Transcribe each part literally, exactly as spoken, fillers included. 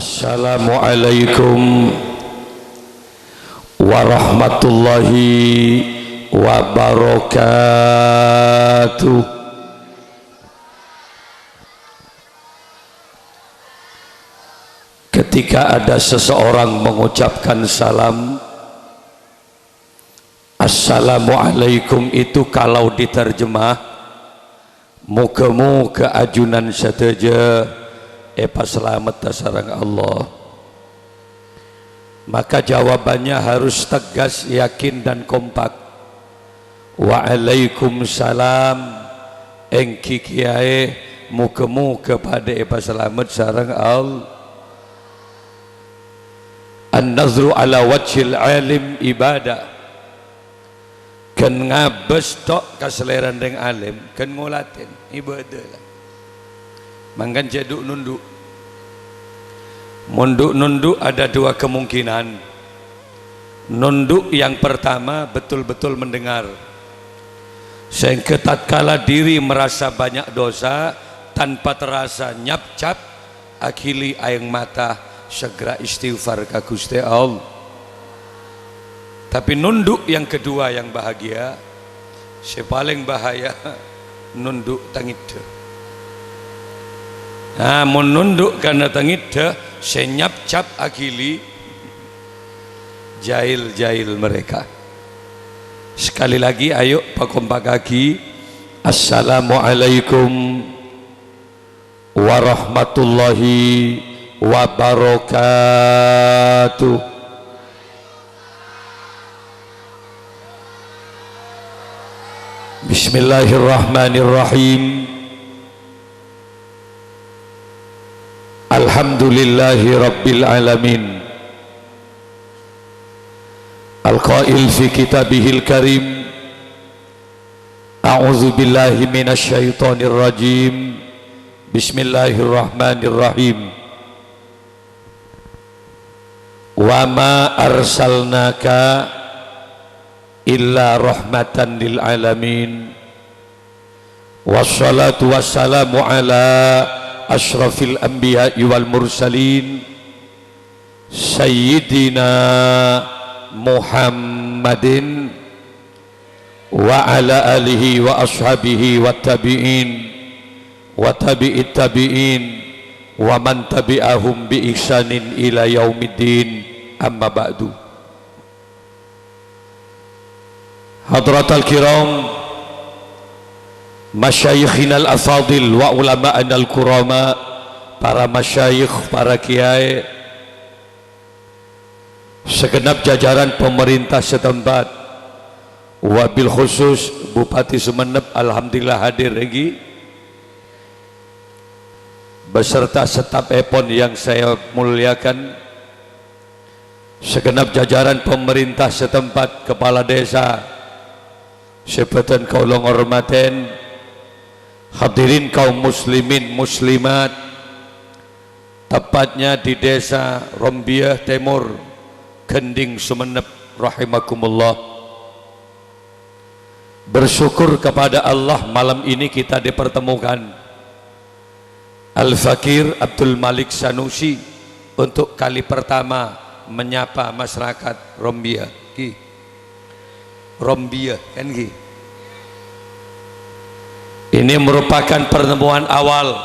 Assalamualaikum warahmatullahi wabarakatuh. Ketika ada seseorang mengucapkan salam, "Assalamualaikum," itu kalau diterjemah, "Moga-moga ajunan sadhâjâ èpasalamedhâ sareng Allah." Maka jawabannya harus tegas, yakin, dan kompak. "Waalaikumsalam, èngghi kèyaè, moga-moga padâ èpasalamet sareng Allah." An-nazru ala wajhil alim ibadah. Ghân ngabâs tok ka salèrana rèng alim, ghân ngolatèn, ibadah la. Mangkana jhâ' dhu'-nondhu'. Mon dhu'-nondhu' ada dua kemungkinan. Nondhu' yang pertama betul-betul mendengar. Sehingga tatkala diri merasa banyak dosa, tanpa terasa nyapcap, aghili aèng mata, segera istighfar ka Ghustè Allah. Tapi nondhu' yang kedua yang bahagia, sè palèng bahaya, nondhu' tangèddhâ. Nah, mon nondhu' karna tangèddhâ, sè nyapcap aghili, jahil-jahil mereka. Sekali lagi, ayo pakompakaghi. Assalamualaikum warahmatullahi wabarakatuh. Bismillahirrahmanirrahim. Alhamdulillahi rabbil alamin. Al-qail fi kitabihil karim, "A'udzu billahi minasy syaithanir rajim. Bismillahirrahmanirrahim. Wa ma arsalnaka illa rahmatan lil alamin. Wassalatu wassalamu ala asyrafil anbiya'i wal mursalin, Sayyidina Muhammadin wa ala alihi wa ashabihi wa tabi'in wa tabi'it tabi'in wa man tabi'ahum bi ihsanin ila yaumiddin, amma ba'du." Hadratal kiram, masyayikhinal afadil wa ulama'inal kurama, para masyayikh, para kiai, segenap jajaran pemerintah setempat, wabil khusus Bupati Sumenep, alhamdulillah hadir, èngghi, beserta staf èpon yang saya muliakan, segenap jajaran pemerintah setempat, kepala desa, sè bâdhân kaulâ ngormatè, hadirin kaum muslimin muslimat, tepatnya di Desa Rombia Timur, Gending, Sumenep, rahimakumullah. Bersyukur kepada Allah, malam ini kita dipertemukan. Al-Fakir Abdul Malik Sanusi untuk kali pertama menyapa masyarakat Rombia. Ki. Rombia, kan, ki? Ini merupakan pertemuan awal.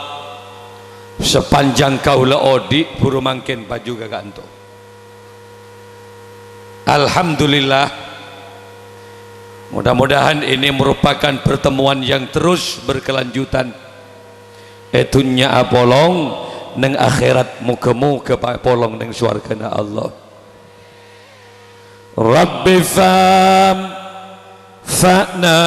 Sepanjang kaulâ odi', buru mangkèn paju ka ka'anto. Alhamdulillah. Mudah-mudahan ini merupakan pertemuan yang terus berkelanjutan. È dhunnya apolong, neng akhèrat moga-moga pa-, polong neng sowargana Allah. Rabbi fam fa'na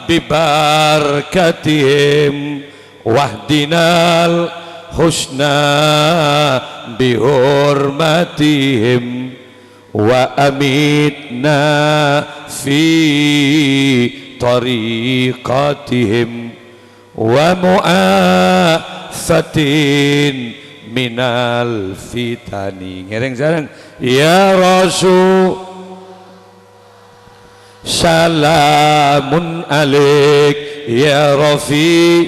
bi barakatihim, wahdinal husna bi hurmatihim, wa amitna fi tariqatihim, wa mu'afatin minal fitani. Ngèrèng sareng, ya Rasul. Salamun alaik ya Rafi.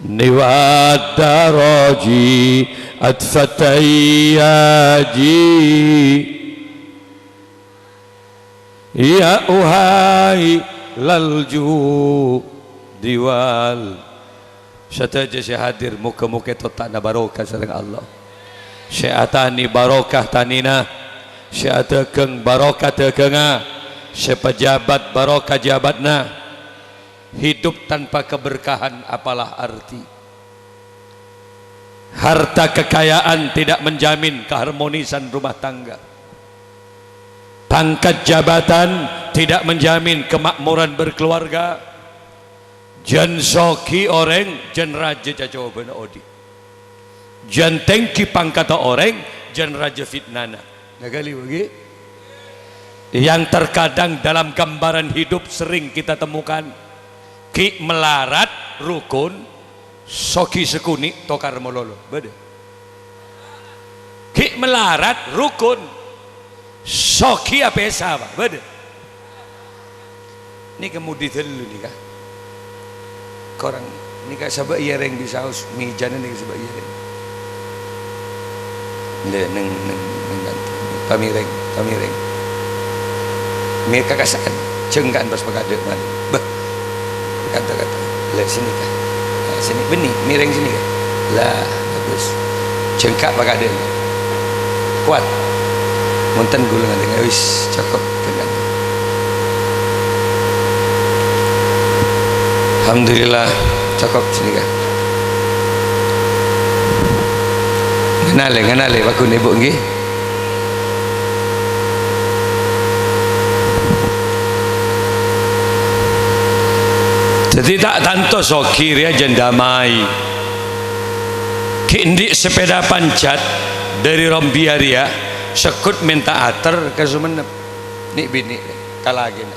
Niwad daraji atfatayyaji. Ya uhai lalju diwal. Sadhâjâ sè hadir, moghâ-moghâ ètotta'na barokah sareng Allah. Sè atanè barokah tanèna, sè adhâghâng barokah dhâghângnga, sè pejabat barokah jabatna. Hidup tanpa keberkahan apalah arti? Harta kekayaan tidak menjamin keharmonisan rumah tangga. Pangkat jabatan tidak menjamin kemakmuran berkeluarga. Jhân soghi orèng, jhân rajâ cacobâna odi'. Jhân tèngghi pangkatta orèng, jhân rajâ fitnana. Ngaghâli bâgi? Yang terkadang dalam gambaran hidup sering kita temukan. Ghi' malarat rukun, soghi sakonè' tokar malolo. Bâdâ. Ghi' malarat rukun, soghi apèsa, Pak. Bâdâ. Nèka modi ghâllu nèka. Korang nèka sabâ' iyâ rèng bi' saos mèjana nèka sabâ' iyâ rèng. Lè, neng, neng, neng, tamirèng, tamirèng. Mè' kakasa'an, jhângka'an pas pakadâ' malè. Bâh. Kata-kata. Lè, sènèka. Nah, sènè, bânnè, mèrèng sènèka. Lah, bagus. Jhângka' pakadâ'. Kowat. Monten ghulâ nganti, wis, cokop. Alhamdulillah, cokop sènèka. Nganalè, nganalè, bagus, Ibu, ngghi. Dhâddhi ta' tanto soghi rèya jhân damai. Ghi' andi' sepeda pancat dhâri Rombia rèya, segghut mènta ater ka Sumenep. Nè'-binè' kalagèna.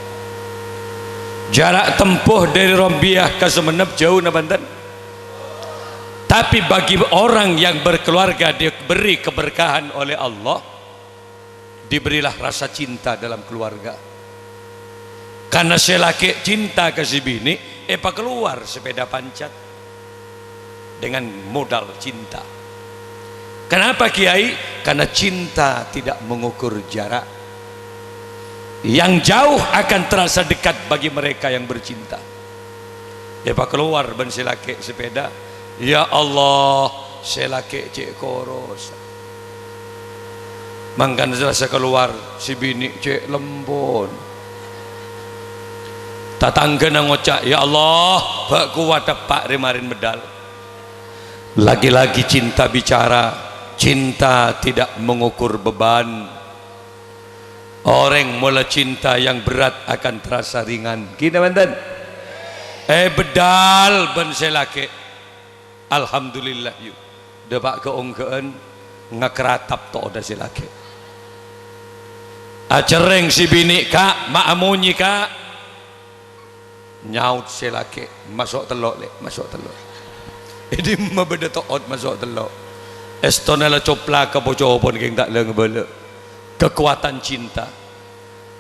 Jarak tempuh dhâri Rombia ka Sumenep jhâu napa enten? Tapi bagi orang yang berkeluarga diberi keberkahan oleh Allah, diberilah rasa cinta dalam keluarga. Karena sè lakè' cinta ka sè binè', èpakalowar sepeda pancat dengan modal cinta. Kenapa, Kiai? Karena cinta tidak mengukur jarak. Yang jauh akan terasa dekat bagi mereka yang bercinta. Èpakalowar bân sè lakè' sepeda. Ya Allah, sè lakè' cè' korosa. Mangkana terasa kalowar, sè binè' cè' lempon. Tatangghâna ngoca', "Ya Allah, bâ' kowat eppa' rè-marèn medal." Lagi-lagi cinta bicara, cinta tidak mengukur beban. Orèng mola cinta yang berat akan terasa ringan. Ghi napa enten? Èbedal bân sè lakè'. Alhamdulillah, yu. Dâpa' ka-ongghâ'ân ngakaratap to'odda sè lakè'. Acerrèng sè binè', "Ka', ma' amonyè, Ka'." Nyaot sè lakè', "Maso' tello', Lè', maso' tello'." È dimma bâdâ to'ot maso' tello'? Èstona la coplak ka po-copon kèng ta' la ngabâlâ. Kekuatan cinta.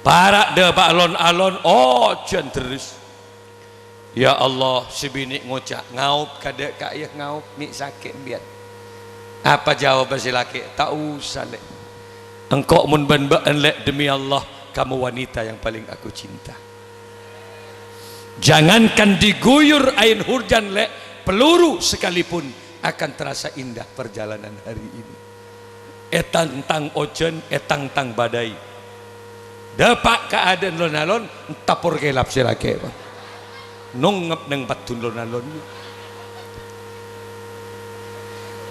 Para' dâpa' lon-alon, ojhân terros. Ya Allah, sè binè' ngoca', "Ngaop kadâ', Ka', ya, ngaop, mè' sakè' bi'ân." Apa jawabhâ sè lakè'? "Ta' osa, Lè'. Engko' mon bân bâ'ân, Lè', demi Allah, kamu wanita yang paling aku cinta." Jangankan diguyur air hujan, Lè', peluru sekalipun akan terasa indah perjalanan hari ini. Ètangtang ojhân, ètangtang bâdâi. Dâpa' ka adâ'na lon-alon, èntapor kèlap sè lakè', Pak. Nongngep neng paddun lon-alon.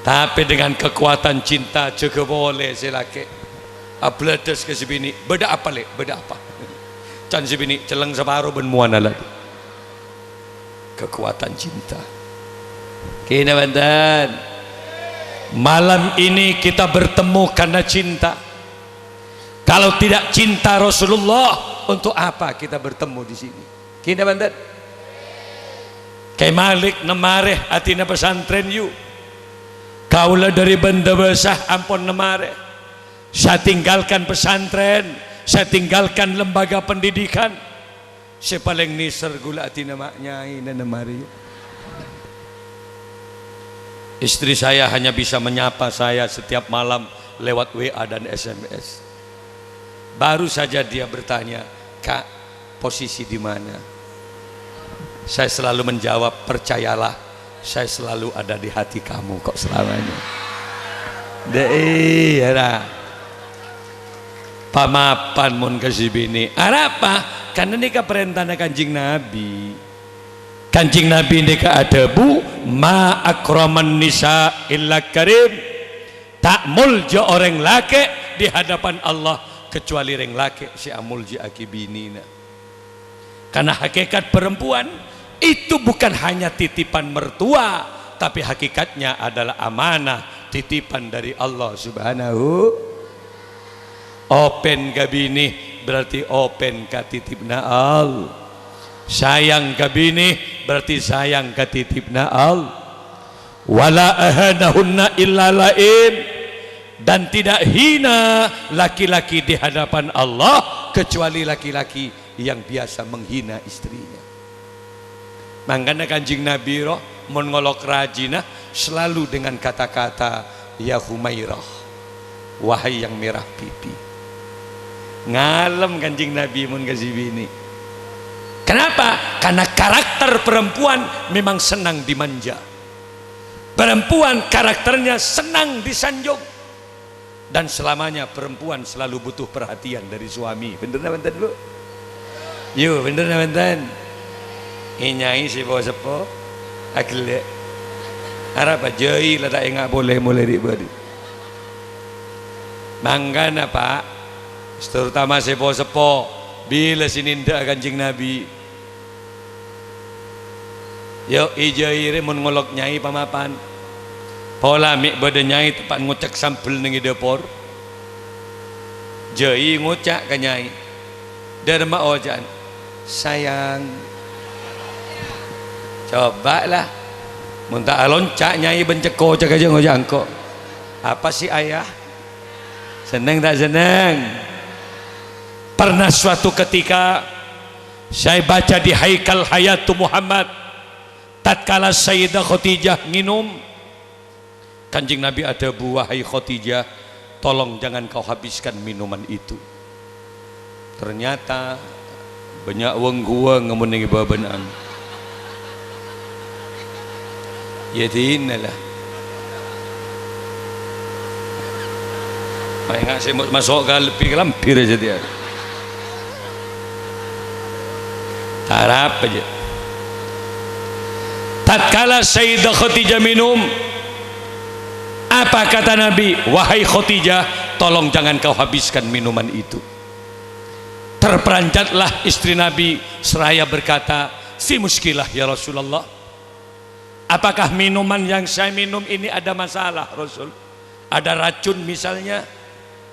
Tapè dengan kekuatan cinta, jâgâ polè sè lakè'. Abladhâs ka sè binè', "Bâdâ apa, Lè'? Bâdâ apa?" Can sè binè', "Celleng saparo bân mowana, Lè'." Kekuatan cinta. Kèna bhunten. Malam ini kita bertemu karena cinta. Kalau tidak cinta Rasulullah, untuk apa kita bertemu di sini? Kèna bhunten. Kè Malik nemmarè atèna pesantren, yu. Kaulâ dâri Bândâbâsa ampon nemmarè. Saya tinggalkan pesantren, saya tinggalkan lembaga pendidikan. Sè palèng nèser ghulâ atèna ma' nyaèna nemmarè. Istri saya hanya bisa menyapa saya setiap malam lewat W A dan S M S. Baru saja dia bertanya, "Kak, posisi di mana?" Saya selalu menjawab, "Percayalah, saya selalu ada di hati kamu kok selamanya." Dek, iya, ra. Pamapan mon ka si bine. Arapa? Karena nèka parèntana Kanjeng Nabi. Kanjeng Nabi nèka adhâbu, "Ma akraman nisa illa karim." Ta' molja orèng lakè' di hadapan Allah kecuali rèng lakè' sè amolja'aghi binèna. Karena hakikat perempuan itu bukan hanya titipan mertua, tapi hakikatnya adalah amanah titipan dari Allah Subhanahu. Open ka binè berarti open ka titipna Allah. Sayang ka binè berarti sayang ka titipna Allah. "Wala ahanahunna illa la'in." Dan tidak hina laki-laki di hadapan Allah kecuali laki-laki yang biasa menghina istrinya. Mangkana Kanjeng Nabi roh, mon ngolok rajina, selalu dengan kata-kata, "Ya Humairah, wahai yang merah pipi." Ngalem Kanjeng Nabi mon ka si binè. Kenapa? Karena karakter perempuan memang senang dimanja. Perempuan karakternya senang disanjung. Dan selamanya perempuan selalu butuh perhatian dari suami. Bhendher napa bhunten, Bu? Yu, bhendher napa bhunten? Ènyai sè po-seppo, aghellâ'. Arapa jhâi la ta' enga' polè molaè dhi' bâdhi. Mangkana, Pa', terutama sè po-seppo, bilâ sè nèndhâ'â Kanjeng Nabi, Yo, ijâi rè mon ngolok nyai pamapan. Pola mè' bâdâ nyai teppa'na ngocak sambel neng è dâpor. Jâi ngoca' ka nyai. Dâremma oca'na, "Sayang." Coba' la. Mon ta' alonca' nyai bân cè' koca' kajâ ngoca' engko'. Apa sih, Ayah? Senneng ta' senneng? Pernah suatu ketika, Saya baca di Haikal Hayatu Muhammad, tatkala Sayyidah Khadijah nginum, Kanjeng Nabi adhâbu, "Wahai Khadijah, tolong jangan kau habiskan minuman itu." Ternyata bânnya' weng-guweng amonèng è bâbânna. Ya dinah la. Maènga' sè mo-, maso' ka lebbi kalambhi rè satèya. Tarap aja. Tatkala Sayyidah Khadijah minum, apa kata Nabi? "Wahai Khadijah, tolong jangan kau habiskan minuman itu." Terperanjatlah istri Nabi seraya berkata, "Fi muskilah, ya Rasulullah." Apakah minuman yang saya minum ini ada masalah, Rasul? Ada racun misalnya?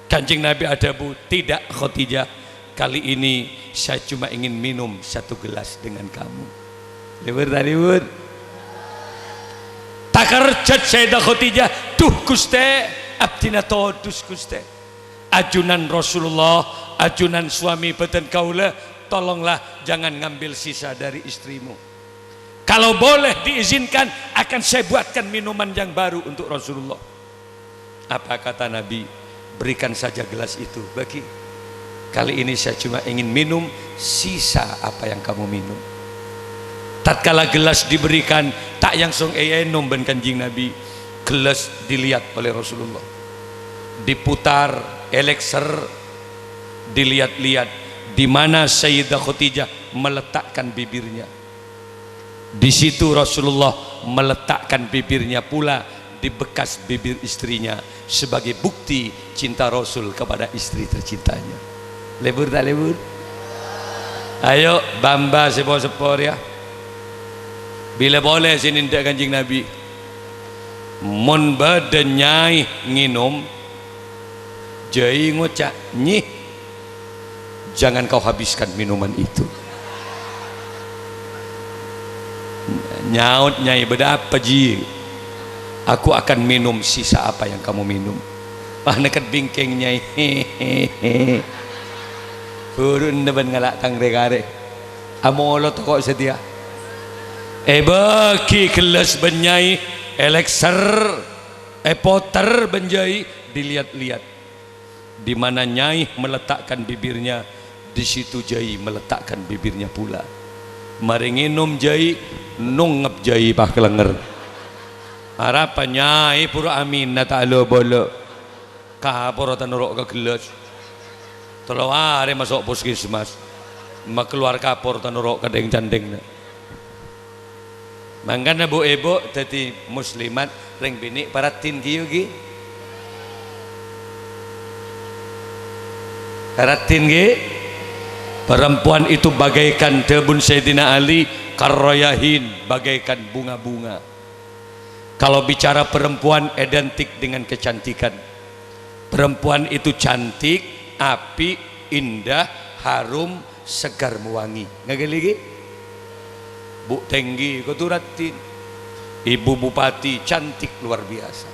Kanjeng Nabi adhâbu, "Tidak, Khadijah. Kali ini saya cuma ingin minum satu gelas dengan kamu." Lèbur ta' lèbur? Takerjhât Sayyidah Khadijah, "Duh, Ghustè, abdhina todus, Ghustè. Ajunan Rasulullah, ajunan suami bhâdhân kaulâ, tolonglah jangan ngambil sisa dari istrimu." Kalau boleh diizinkan, akan saya buatkan minuman yang baru untuk Rasulullah. Apa kata Nabi? "Berikan saja gelas itu bagi. Kali ini saya cuma ingin minum sisa apa yang kamu minum." Tatkala gelas diberikan, ta' langsung èènom bân Kanjeng Nabi. Gelas dilihat oleh Rasulullah. Diputar, èlèkser, dilihat-lihat di mana Sayyidah Khadijah meletakkan bibirnya. Di situ Rasulullah meletakkan bibirnya pula di bekas bibir istrinya sebagai bukti cinta Rasul kepada istri tercintanya. Lèbur ta' lèbur? Ayo, bâ'-embâ' sè po-seppo rèya. Bilâ polè sè nèndhâ Kanjeng Nabi. Mon bâdâ nyai ngènom, jâi ngoca', "Nyi, jangan kau habiskan minuman itu." Nyaot nyai, "Bâdâ apa, Ji?" "Aku akan minum sisa apa yang kamu minum." Wah, nèkèt bingkèng nyai. Buru enna bân ngala' tang rè-karè. Amolot ko' satèya. Èbâgi ghellas bân nyai. Èlèkser, èpoter bân jhâi, dilihat-lihat. Di mana nyai meletakkan bibirnya, di situ jhâi meletakkan bibirnya pula. Marè ngènom jhâi, nongngep jhâi pas kalènger. Arapa nyai pura amènna ta' lo-bolo. Kapor ta' noro' ka gellâs. Tello arè maso' puskesmas. Makalowar kapor ta' noro' ka dhing-candhingna. Mangkana bu-èbhu dhâddhi muslimat, rèng binè' paraddhin ghi, yu, ghi. Paraddhin ghi. Perempuan itu bagaikan, dhâbuna Sayyidina Ali, "Karroyahin, bagaikan bunga-bunga." Kalau bicara perempuan, identik dengan kecantikan. Perempuan itu cantik, apik, indah, harum, segar, mewangi. Ngaghâli ghi? Bu Tenggi, kodhu raddhin. Ibu Bupati, cantik luar biasa.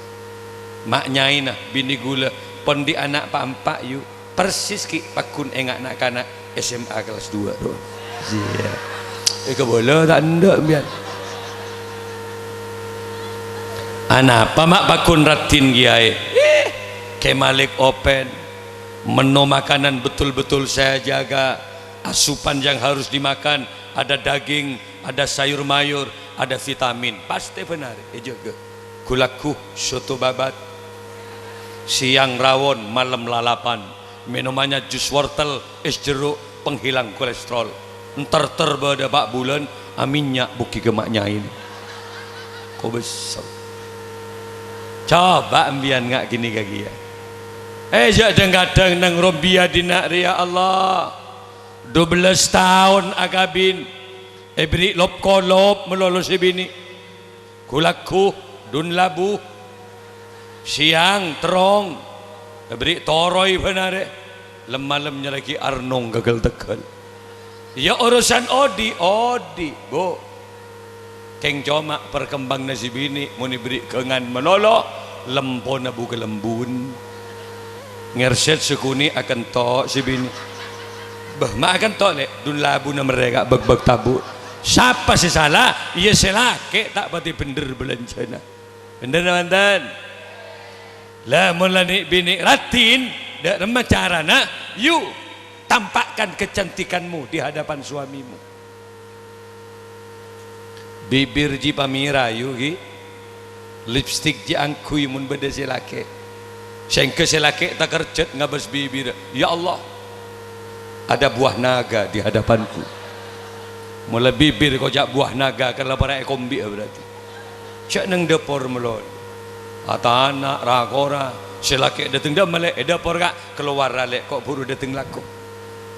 Ma' nyaèna, binè ghulâ, pon dhi' ana' pa'-empa', yu. Persis ghi' pagghun ènga' na'-kana' S M A kelas dua, rowa. Iyâ. Èkabâlâ ta' endâ', mbiyan? Anapa ma' pagghun raddhin kèyaè? Eh, Kè Malik Open. Menu makanan betul-betul saya jaga. Asupan yang harus dimakan, ada daging, ada sayur mayur, ada vitamin. Pastè bhender èjâgâ. Ghu-lagghu soto babat. Siang rawon, malam lalapan. Minumannya jus wortel, es jeruk, penghilang kolesterol. Enter-ter bâdâ pa' bulân, aminnya' bughi ka ma' nyaèna. Kobessel. Coba embiyan nga' ghini ka kèya. Eh, jhâ' dhâng-kadhâng neng rombiya dinna' rèya, Allah. Dubellâs taon akabin, èbèrri' lop-kolop malolo sè binè'. Ghu-lagghu, dun-labu, sèyang terrong, èbèrri' toroy bhânarè, lem-malem nyarèaghi arnong ghâghâl tegghâl. Iyâ, orosan odi', odi', Bu. Kèng coma perkembanganna sè binè', mon èbèrri' ghângan malolo, lempona bu-kalembun. Ngèrset sè konè' akento' sè binè'. Bâh, ma' akento', Lè', dun-labuna merrè ka' bâk-bâk tabu'. Sapa sè sala? Iyâ sè lakè' ta' patè bhender bâlânjhâna. Bhender napa bhunten? La, mon la nè'-binè' raddhin, dâ' remma carana, yu, tampakkan kecantikanmu di hadapan suamimu. Bibir jiyâ pamèra, yu, ghi. Lipstik jiyâ angghuy mon bâdâ sè lakè'. Sèngghâ sè lakè' takerjhât ngabâs bibirrâ, "Ya Allah, ada buah naga di hadapanku." Mon la bibir koca' buah naga, kan la para' èkombi'â berarti. Jhâ' neng dâpor malolo. Atana', ra-kora, sè lakè' dâteng dâ' mellè è dâpor, Ka', kalowar ra, Lè', ko' buru dâteng lako.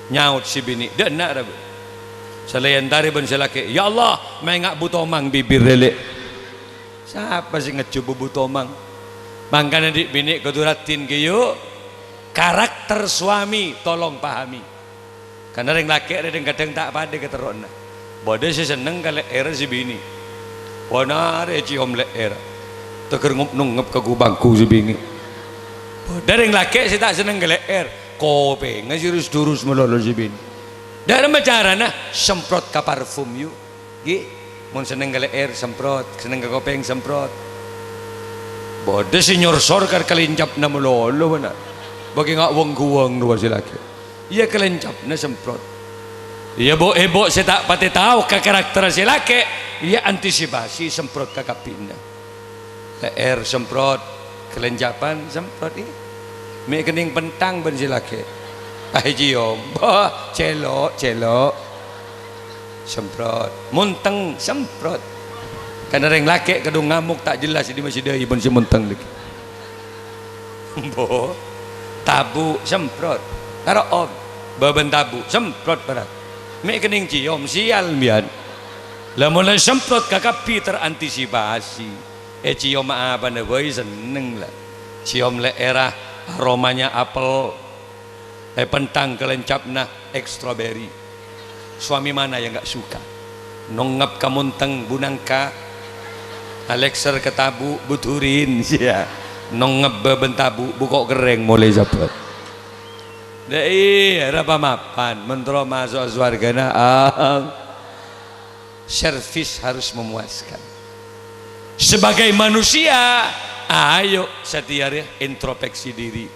Nyaot sè binè', "Dâ' enna', ra, Bu." Salèyan tarè bân sè lakè', "Ya Allah, mènga' bu tomang bibirrâ, Lè'." Sapa sè ngejjhu bu tomang? Mangkana dhi'-binè' kodhu raddhin, ghi, yu. Karakter suami tolong pahami. Karna rèng lakè' rè dhâng-kadhâng ta' padâ katerro'na. Bâdâ sè senneng ka lè'èrra sè binè'. Bhânarè èciom lè'èr. Teggher ngop-nongngep ka ghu-bângghu sè binè'. Bâdâ rèng lakè' sè ta' senneng ka lè'èr. Kopèngnga sè rus-durus malolo sè binè'. Dâ' remma carana, semprot ka parfum, yu. Ghi, mon senneng ka lè'èr, semprot. Senneng ka kopèng, semprot. Bâdâ sè nyorsor ka kalèncapna malolo, bâna. Bâghi nga' weng-guweng rowa sè lakè'. Iyâ, kalèncapna semprot. Iyâ, bu'-èbhu' sè ta' patè tao ka karakter sè lakè', iyâ antisipasi semprot ka kabbhina. Lè'èr semprot, kalèncapan semprot, iyâ. Mè' kennèng pentang bân sè lakè'. Aè ciom, bâh, cèlo', cèlo'. Semprot. Montèng, semprot. Karna rèng lakè' kadhung ngamok ta' jelas è dimma sè dâi bân sè montèng lagi. Embo. Tabu', semprot. Karo om. Bâbân tabu', semprot, bârât. Mè' kennèng ciom, sial, mbiyan. La, mon la semprot ka kabbhi terantisipasi. Èciom apana bhâi senneng, la. Ciom lè'èrra, aromanya apel. Èpentang kalèncapna èk stroberi. Suami mana yang nggak suka? Nongngep ka montèng bu nangka. Alèkser ka tabu' bu durin, sia. Nongngep bâbân tabu' bu ko' kerrèng molaè sabbhâr. Dâ' iyâ, ra pa-mapan, mon terro maso' sowarghâna, ah. Servis harus memuaskan. Sebagai manusia, ayo satèya rèya introspeksi diri.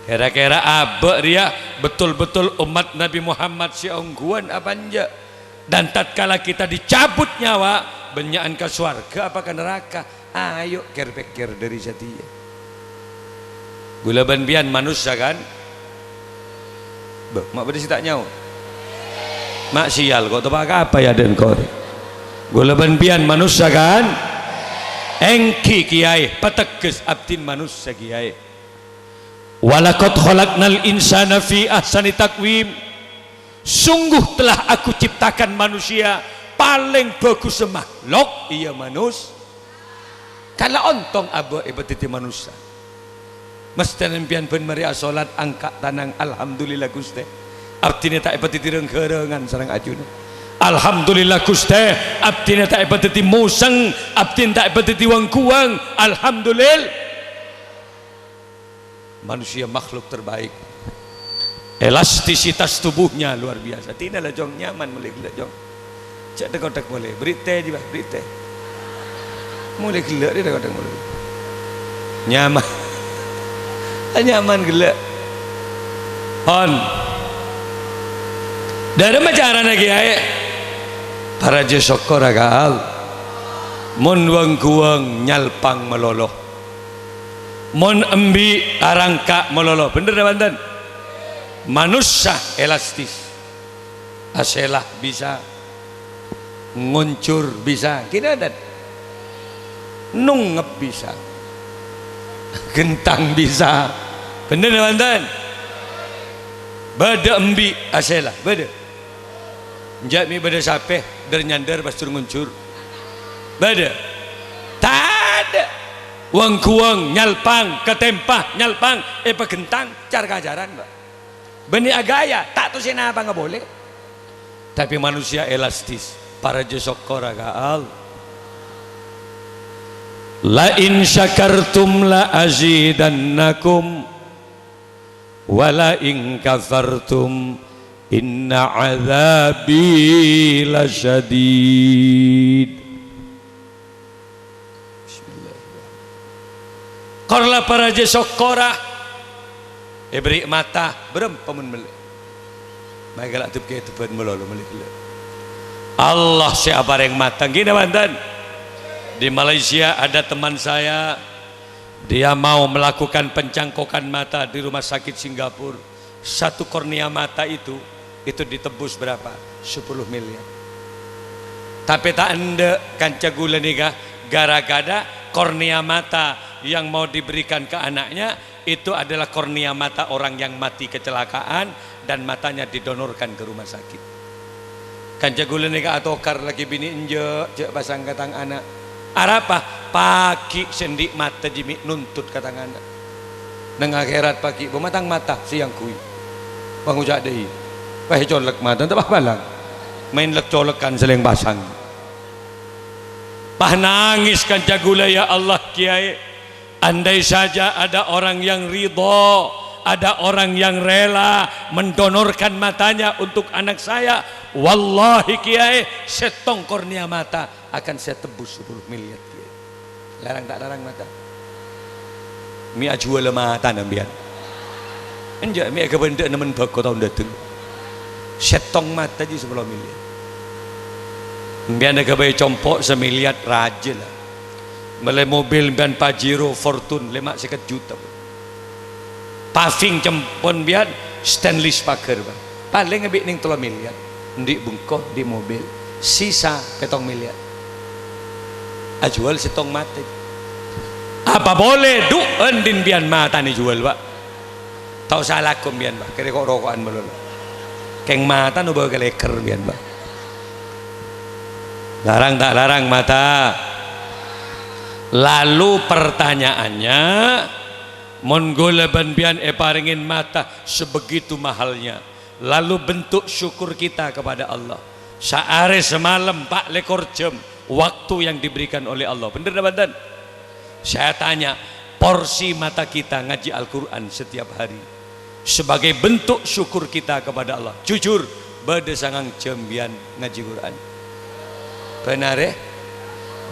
Kèra-kèra abâ' rèya betul-betul ommat Nabi Muhammad sè ongghuwân apa enjâ'? Dan tatkala kita dicabut nyawa, bânnya'an ka sowarghâ apa ka neraka? Ayo kèr-pèkkèr dhâri satèya. Ghulâ bân pèyan manossa, kan? Bâh, ma' bâdâ sè ta' nyaot? Ma' sial, ko' teppa' ka apa ya, den, ko'? Ghulâ bân pèyan manossa, kan? Èngghi, kèyaè, pategghes abdhina manossa, kèyaè. "Walaqad khalaqnal insana fi ahsani taqwim." Sungguh telah Aku ciptakan manusia palèng bhâghussa makhlok, iyâ manos-, Kala ontong abâ' èpadhâddhi manossa. Masthèna empèyan bân marè asolat angka' tanang, "Alhamdulillah, Ghustè. Abdhina ta' èpadhâddhi rang-ghârângan sareng ajunna. Alhamdulillah, Ghustè. Abdhina ta' èpadhâddhi mosèng, abdhina ta' èpadhâddhi wang-ghuwâng. Alhamdulillah." Manusia makhluk terbaik. Elastisitas tubuhnya luar biasa. Tina la, Cong, nyaman molè ghellâ', Cong. Jhâ' dhek-odhek molè. Bherri' tè, jiyâ, bherri' tè. Molè ghellâ', dhek-odhek molè. Nyaman. Nyaman ghellâ'. On. Dhâremma carana, kèyaè? Parajâ sokkor ka Allah. Mon wang-ghuwâng nyalpang malolo. Mon embi' arangka' malolo, bhender napa enten? Manossa elastis. Asèla bisa, ngonjhur bisa, kina dan nongngep bisa, ghentang bisa, bhender napa enten? Bâdâ embi' asèla, bâdâ. Enjâ' mè' bâdâ sapè, dâr-nyandâr pas dâr ngonjhur. Bâdâ? Tadâ'. Wang-ghuwâng nyalpang, katèmpa nyalpang, èpaghentang, car-kacaran, Pak. Bânnè aghâjâ, ta' tossè napa ngapolè. Tapè manusia elastis, parajâ sokkor ka Allah. "La in syakartum la azidannakum." "Wa la in kafartum inna adzabi lasyadid." Bismillahirrahmanirrahim. Kor la parajâ sokkora, èberri' mata, bârâmpa mon mellè. Maèkala' dep-kedeppan malolo mellè ghellâ'. Allah sè aparèng mata, ghi napa enten? Di Malaysia ada teman saya, dia mau melakukan pencangkokan mata di rumah sakit Singapura. Satu kornea mata itu, itu ditebus berapa? Sepuluh miliar. Tapè ta' endâ' kanca ghulâ nèka, gara-gara kornea mata yang mau diberikan ke anaknya, itu adalah kornea mata orang yang mati kecelakaan dan matanya didonorkan ke rumah sakit. Kanca ghulâ nèka atokar laghi binè' enjâ', jhâ' pasang ka tang ana'. Arapa? Pagghi' sè andi' mata jiyâ mè' nuntut ka tang ana'. Neng akhèrat pagghi' bâ' matang mata sè èangghuy. Pangoca' dâi. Pas ècolek mata, ta' pas balang. Maèn lek-colekan sè lèng pasang. Pas nangès kanca ghulâ, "Ya Allah, Kèyaè." Andai saja ada orang yang ridho, ada orang yang rela mendonorkan matanya untuk anak saya, wallahi, Kèyaè, sèttong kornea mata akan saya tebus sepuluh miliar, Kèyaè. Larang ta' larang mata? Mè' ajhuwâlâ matana empèyan? Enjâ', mè' èkabhendhâ'â nemmen bhâko taon dâteng. Sèttong mata jiyâ sapolo miliar. Empèyan èghâbây compo' samiliar, rajâ la. Mellè mobil empèyan Pajero Fortuner lèma' sèket juta. Paving cempon empèyan stainless paghâr, Pak. Palèng abit neng tello miliar. Andi' bengko, andi' mobil. Sisa pèttong miliar. Ajhuwâl sèttong mata. Apa polè, du, andi' empèyan matana èjhuwâl, Pak? Ta' osa alako empèyan, Pak. Kèrè ko'-roko'an malolo. Kèng mata noba kalèkèr empèyan, Pak. Larang ta' larang mata? Lalu pertanyaannya, mon ghulâ bân empèyan èparèngè mata sebegitu mahalnya, lalu bentuk syukur kita kepada Allah. Saarè samalem pa' lèkor jam waktu yang diberikan oleh Allah. Bhender napa enten? Saya tanya, porsi mata kita ngajhi Al-Qur'an setiap hari sebagai bentuk syukur kita kepada Allah. Jujur, bâdâ sangang jam empèyan ngajhi Qur'an? Bhender, è?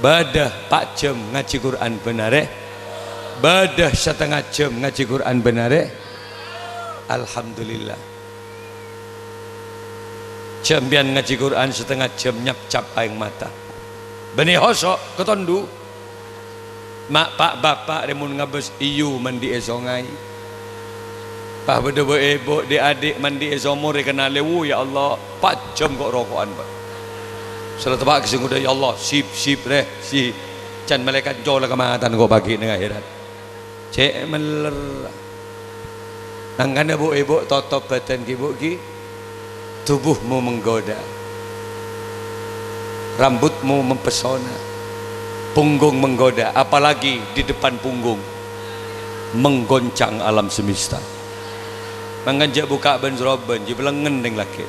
Bâdâ pa' jhâm ngajhi Qur'an bân arè? Bâdâ satengnga jhâm ngajhi Qur'an bân arè? Alhamdulillah. Jhâmpèyan ngajhi Qur'an satengnga jhâm nyapcap aèng mata. Bânnè hoso' ka tondu'. Ma' pa'-bapa' rè mon ngabâs èyu mandi'è songay. Pas bâdâ bâ'-ebâ' dhi'-adhi' mandi'è somor èkennalè, "Wu, ya Allah, pa' jhâm ko' roko'an, Pa'." Sala teppa' ka sè ngodâ, "Ya Allah, sip, sip, rè, si." Can malaèkat cola ka matan ko' paghi' neng aherat. Cè' meller. Mangkana bu-ibu totop bâdân ghi, Bu, ghi. Tubuhmu menggoda. Rambutmu mempesona. Punggung menggoda, apalagi di depan punggung. Menggoncang alam semesta. Mangkana jhâ' buka' bân-srobân, jhâ' bâlângen rèng lakè'.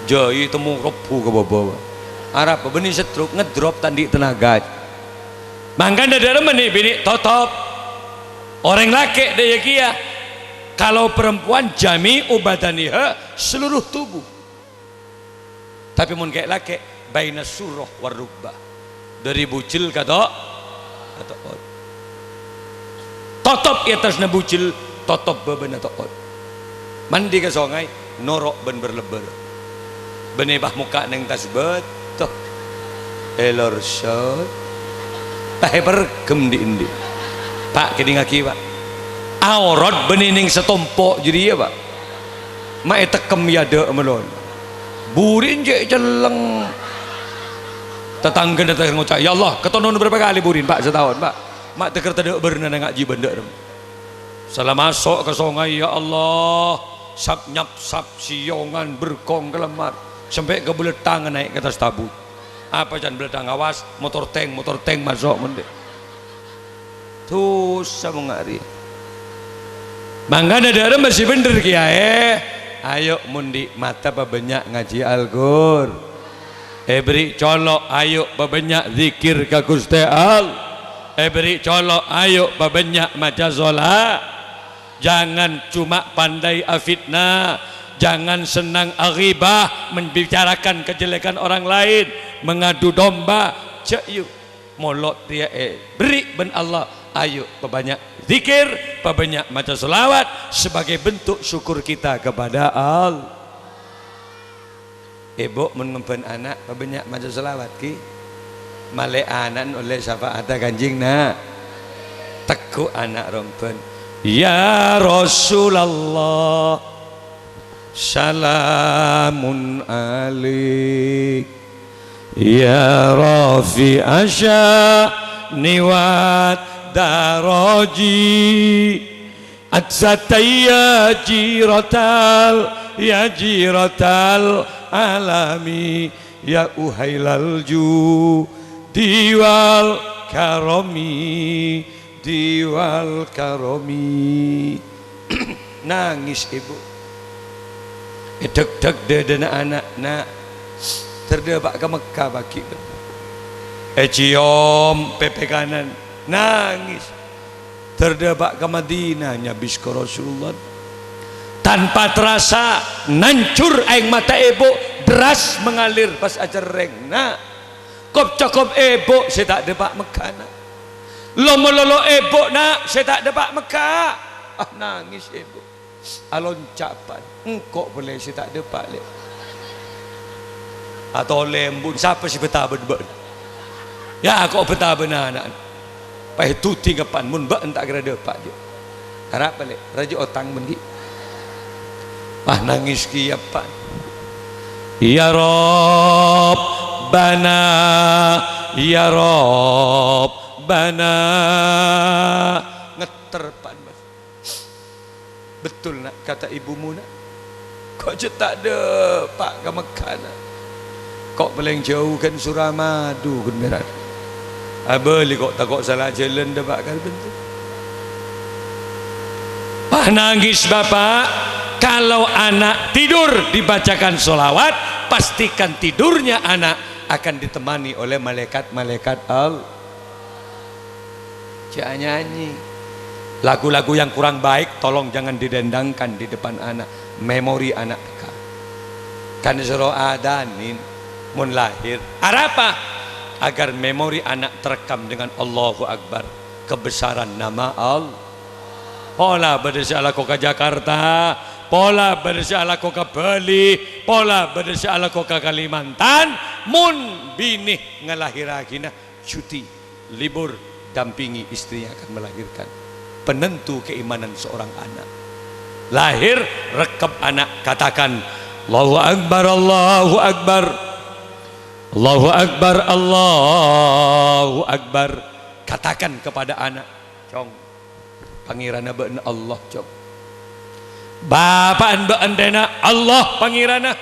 Jhâ' ètemmo rebbu ka bâbâ. Arapa bânnè setruk ngedrop ta' andi' tenaga. Mangkana dhâ' remma nè'-binè' totop. Orèng lakè' dâ' iyâ kèya. Kalau perempuan jami'u badaniha, seluruh tubuh. Tapè mon kè' lakè', baina surrah war rukbah. Dâri bujel ka to-, ka to'ot. Totop è attasna bujel, totop bâbâna to'ot. Mandi ka songay, noro' bân bâr-lebbâr. Bânnè pas mokka' neng attas bâto. Èlorsot. Pas èperghem dhi'-endhi'. Pa', kèdingngaghi, Pa'. Aorat bânnè neng satompo' jârèya, Pa'. Ma' ètekkem è adâ' mellon. Buri'na cè' celleng. Tatangghâna ta' ngoca', "Ya Allah, katonon bârâmpa kalè buri'na, Pa', sataon, Pa'? Ma' tèkèr tadâ' bârnana ngajhi bân dâ' remma." Sala maso' ka songay, "Ya Allah, sap-nyapsap siyongan berkong kalemmar, sampè' ka bâlâtthang naè' ka attas tabu'." Apa can bâlâtthang? Awas, motor tank, motor tank maso' mon dhi'. Dhusa mon nga' rèya. Mangkana dhâ' remma sè bhendher kèyaè, ayo mon dhi' mata pabânnya' ngajhi Al-Qur-, èbherri' colo', ayo pabânnya' dzikir ka Ghustè All-, èbherri' colo', ayo pabânnya' maca sola-, jangan cuma pandai afitnah, jangan senang aghibah, membicarakan kejelekan orang lain, mengadu domba, jhâ' yu. Molod rèya èbherri' bân Allah, ayo pabânnya' dzikir, pabânnya' maca sholawat sebagai bentuk syukur kita kepada Allah. Èbhu, mon ngemban ana', pabânnya' maca sholawat, ghi. Malè ana'na ollè syafa'atta Kanjeng Na-, tegghu' ana' rombân. Ya Rasulullah, salamun alaik. Ya rafi'asy sya'ni wad daraji. Atsatayya jiratal, ya jiratal alami. Ya uhailal judi wal karami. Diwal karami. Nangès èbhu. Èdhekdhek dâdâna ana', "Na', ter dâpa' ka Mekka paghi'." Èciom pèpè kanan, nangès. "Ter dâpa' ka Madinah, nyabis ka Rasulullah." Tanpa terasa, nancur aèng mata èbhu, deras mengalir pas acerrèng. "Na', kop-cokop èbhu sè ta' dâpa' Mekka, Na'. Lo-malolo èbhu, Na', sè ta' dâpa' Mekka." Ah, nangès èbhu. Alonca' pan. "Engko' polè sè ta' dâpa', Lè'." Atolè embu', sapa sè bâtabâna bâ'na? Ya, ko' bâtabâna ana'na. Paèdhudhi ngapan mon bâ'na ta' kèra dâpa', jâ'. Arapa, Lè'? Rajâ otang, mon ghi'. Ah, nangès kèya, Pa'. Ya Rabbana, ya Rabbana. Ngetter, Pa', Mas. Betul, Na', kata ibumu, Na'. Ko' jâ' ta' dâpa' ka Mekka, Na'. Ko' palèng jhâu ghân Suramadu, ghân Mèran. Abâli ko' tako' sala jhâlân dâpa' ka bânto. Pas nangès bapa', kalau anak tidur dibacakan sholawat, pastikan tidurnya anak akan ditemani oleh malaikat-malaikat Allah. Jâ' nyanyi. Lagu-lagu yang kurang baik tolong jangan didendangkan di depan anak. Memori anak peka. Kan disuruh adanin mon lahir. Arapa? agar memori anak terekam dengan Allahu Akbar, kebesaran nama Allah. Pola bâdâ sè alako ka Jakarta, pola bâdâ sè alako ka Bali, pola bâdâ sè alako ka Kalimantan, mon binè ngalahèrraghina, cuti, libur, dampingi istri yang akan melahirkan. Penentu keimanan seorang anak. Lahir, rekep anak, katakan, "Allahu Akbar, Allahu Akbar. Allahu Akbar, Allahu Akbar." Katakan kepada anak, "Cong, Pangèranna bâ'na Allah, Cong. Bapa'na bâ'na, Allah Pangèranna.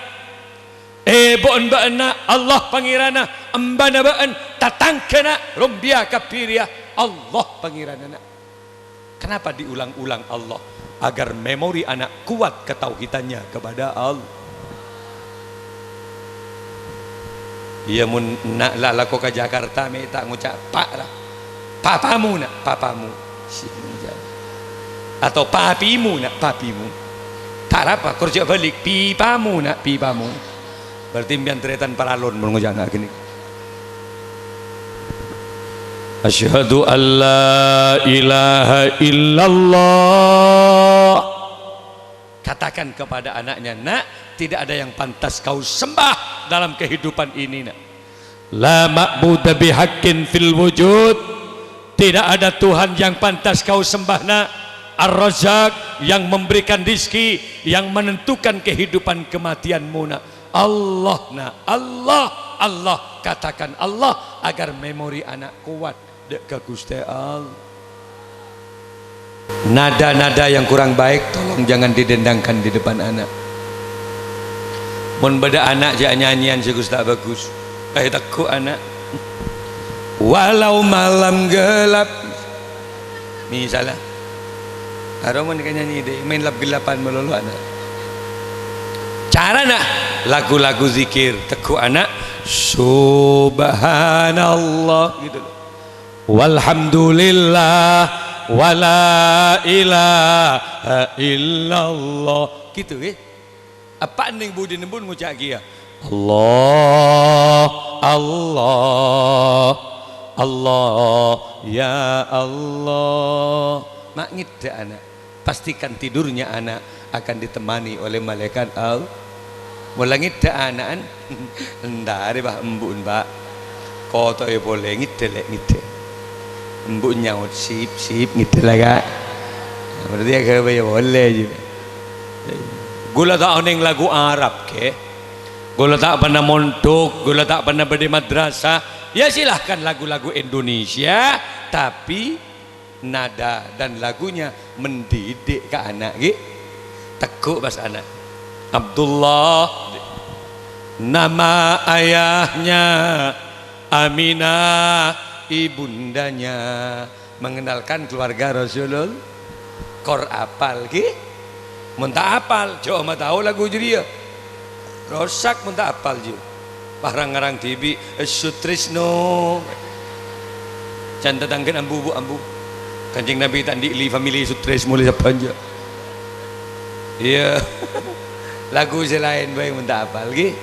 Ebuna bâ'na, Allah Pangèranna. Embana bâ'na, tatangghâna, rombiyâ kabbhi rèya, Allah Pangèranna, na'." Kenapa diulang-ulang Allah? Agar memori anak kuat ketauhidannya kepada Allah. Iyâ, mon na' la alako ka Jakarta, mè' ta' ngoca' "Pa'" ra. "Papamu, na', papamu." Atau "Papimu, na', papimu." Ta' arapa, kor jhâ' bâlik, "Pipamu, na', pipamu." Berarti sampèyan tarètan paralon mon ngoca' nga' ghânèka. "Asyhadu an la ilaha illallah." Katakan kepada anaknya, "Nak, tidak ada yang pantas kau sembah dalam kehidupan ini, Nak. La ma'buda bihaqqin fil wujud. Tidak ada Tuhan yang pantas kau sembah, Nak. Ar-Razzaq, yang memberikan rizki, yang menentukan kehidupan kematianmu, Nak. Allah, Nak. Allah, Allah." Katakan Allah agar memori anak kuat dâ' ka Ghustè Allah. Nada-nada yang kurang baik tolong jangan didendangkan di depan anak. Mon bâdâ ana' jhâ' nyanyian sè ghus ta' bhâghus, eh, tegghu' ana'. "Walau malam gelap." Misalla. Aro mon ka nyanyi dâ', maèn lap-ghellâppan malolo ana'. Carana lagu-lagu zikir, tegghu' ana', "Subhanallah," gitu loh. "Walhamdulillah, wala ilaha illallah." Gitu, ghi. Apa nèng budina pon ngoca' kèya, "Allah, Allah, Allah, ya Allah." Ma' ngèdhâ ana'. Pastikan tidurnya anak akan ditemani oleh malaikat Allah. Mon la ngèdhâ ana'na, "Èntarè, Bâ', embu'en, Bâ'." Koto'è polè, "Ngèdhâ, Lè', ngèdhâ." Embu'en nyaot, "Sip, sip, ngèdhâ la, Ka'." Nah, berarti aghâbây polè jiyâ. Ghulâ ta' onèng lagu Arab, ghi. Ghulâ ta' pernah mondhuk, ghulâ ta' pernah bâdâ è madrasah. Ya, silahkan lagu-lagu Indonesia, tapi nada dan lagunya mendidik ka ana', ghi. Tegghu' pas ana'. Abdullah, nama ayahnya, Aminah, ibundanya. Mengenalkan keluarga Rasulullah. Kor apal, ghi? Mon ta' apal, jhâ' ma' tao lagu jârèya. Rosak mon ta' apal, jiyâ. Pas rang-ngarang dhibi', eh, Sutrisno. Can tatangghâna ambu, Bu, ambu. Kanjeng Nabi ta' andi' li famili Sutrisno, li sabbhân, jiyâ. Iyâ. Lagu sè laèn bhâi mon ta' apal, ghi.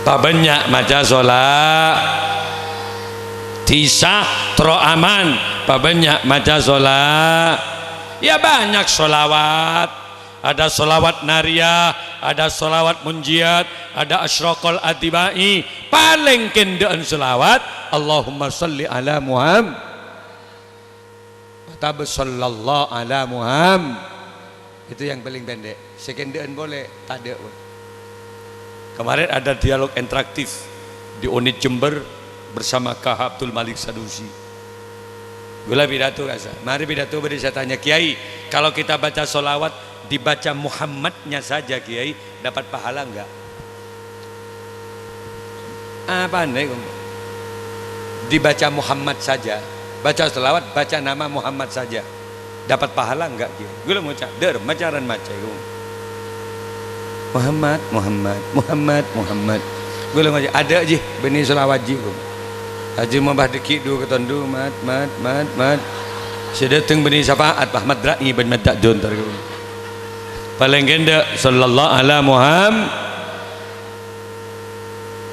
Pabânnya' maca sola-, Disa, terro aman, pabânnya' maca sola-, ya, banyak solawat. Ada solawat nariyah, ada solawat munjiat, ada asyraqal adhibai. Palèng kendhâ'ân solawat, Allahumma shalli ala Muhammad. Atau sallallahu ala Muhammad. Itu yang paling pendek. Sè kendhâ'ân polè, tadâ' polè. Kemarin ada dialog interaktif di Unit Jember bersama Kah Abdul Malik Sanusi. Ghulâ pidato, kasa. Marè pidato bâdâ sè tanya, "Kiai, kalau kita baca solawat, dibaca Muhammadnya saja, Kiai, dapat pahala enggak?" Apana iku? Dibaca Muhammad saja. Baca selawat, baca nama Muhammad saja. Dapat pahala enggak, Kiai? Ghulâ ngoca', "Dâr, macaran maca iku." Muhammad, Muhammad, Muhammad, Muhammad. Ghulâ ngoca', "Adâ', Ji, bânnè selawat, Ji," iku. Haji mabah dâggi' dhu katondu, mat, mat, mat, mat. Sè dâteng bânnè syafaat, bah, madra'i bân maddâ' jontor iku. Palèng kendhâ', sallallahu ala Muhammad.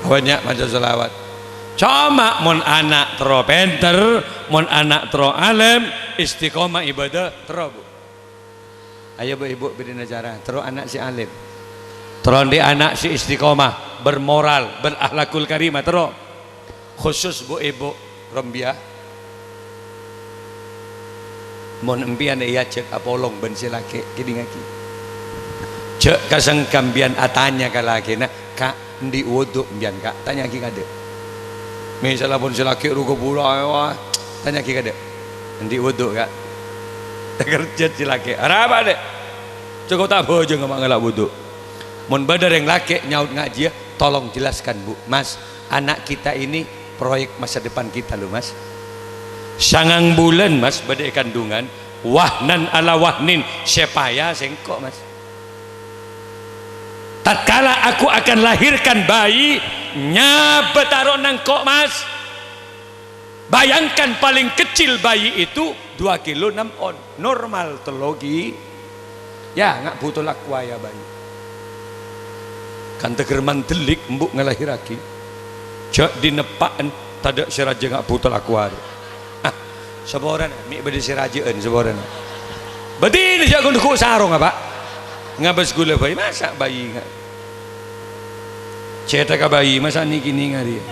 Bânnya' maca shalawat. Coma mon ana' terro pènter, mon ana' terro alèm, istiqomah ibadah, terro, Bu. Ayo, Bu, Ibu, bâdhina cara. Terro ana' sè alèm. Terro andi' ana' sè istiqomah, bermoral, berakhlakul karimah, terro. Khusus, Bu, Ibu, Rombia. Mon empèyan èajhâk apolong bân sè lakè', kèdingngaghi. Jhâ' kasangka empèyan atanya ka lakèna, "Ka', andi' wudu' empèyan, Ka'?" Tanya'aghi kaadâ'. Misalla pon sè lakè' rowa kabhuru, ayo, ah, tanya'aghi kaadâ'. "Andi' wudu', Ka'?" Takerjhât sè lakè'. "Arapa, Dek?" "Cokop ta' bhâjângnga ma' ngala' wudu'." Mon bâdâ rèng lakè' nyaot ngajhiyâ, "Tolong jelaskan, Bu." "Mas, anak kita ini proyek masa depan kita, loh, Mas. Sangang bulân, Mas, bâdâ è kandungan, wahnan ala wahnin, sè paya sèngko', Mas. Tatkala aku akan lahirkan bayi, nyabâ taro'na engko', Mas. Bayangkan, paling kecil bayi itu dua kilo enam on. Normal tello gi-, ya, nga' bhuto la kowa, ya, bayi. Kan teger mandellik embu' ngalahirraghi. Jhâ' dineppa'an, tadâ' sè rajâ nga' bhuto la kowa. Ah, saporana, mè' bâdâ sè rajâ'ân saporana. Bâdina jhâ' ghun ghu' sarong, apa? Ngabâs ghulâ bayi, masa' bayi nga'. Cèthagghâ bayi, masa' nèng-kènèng arèya.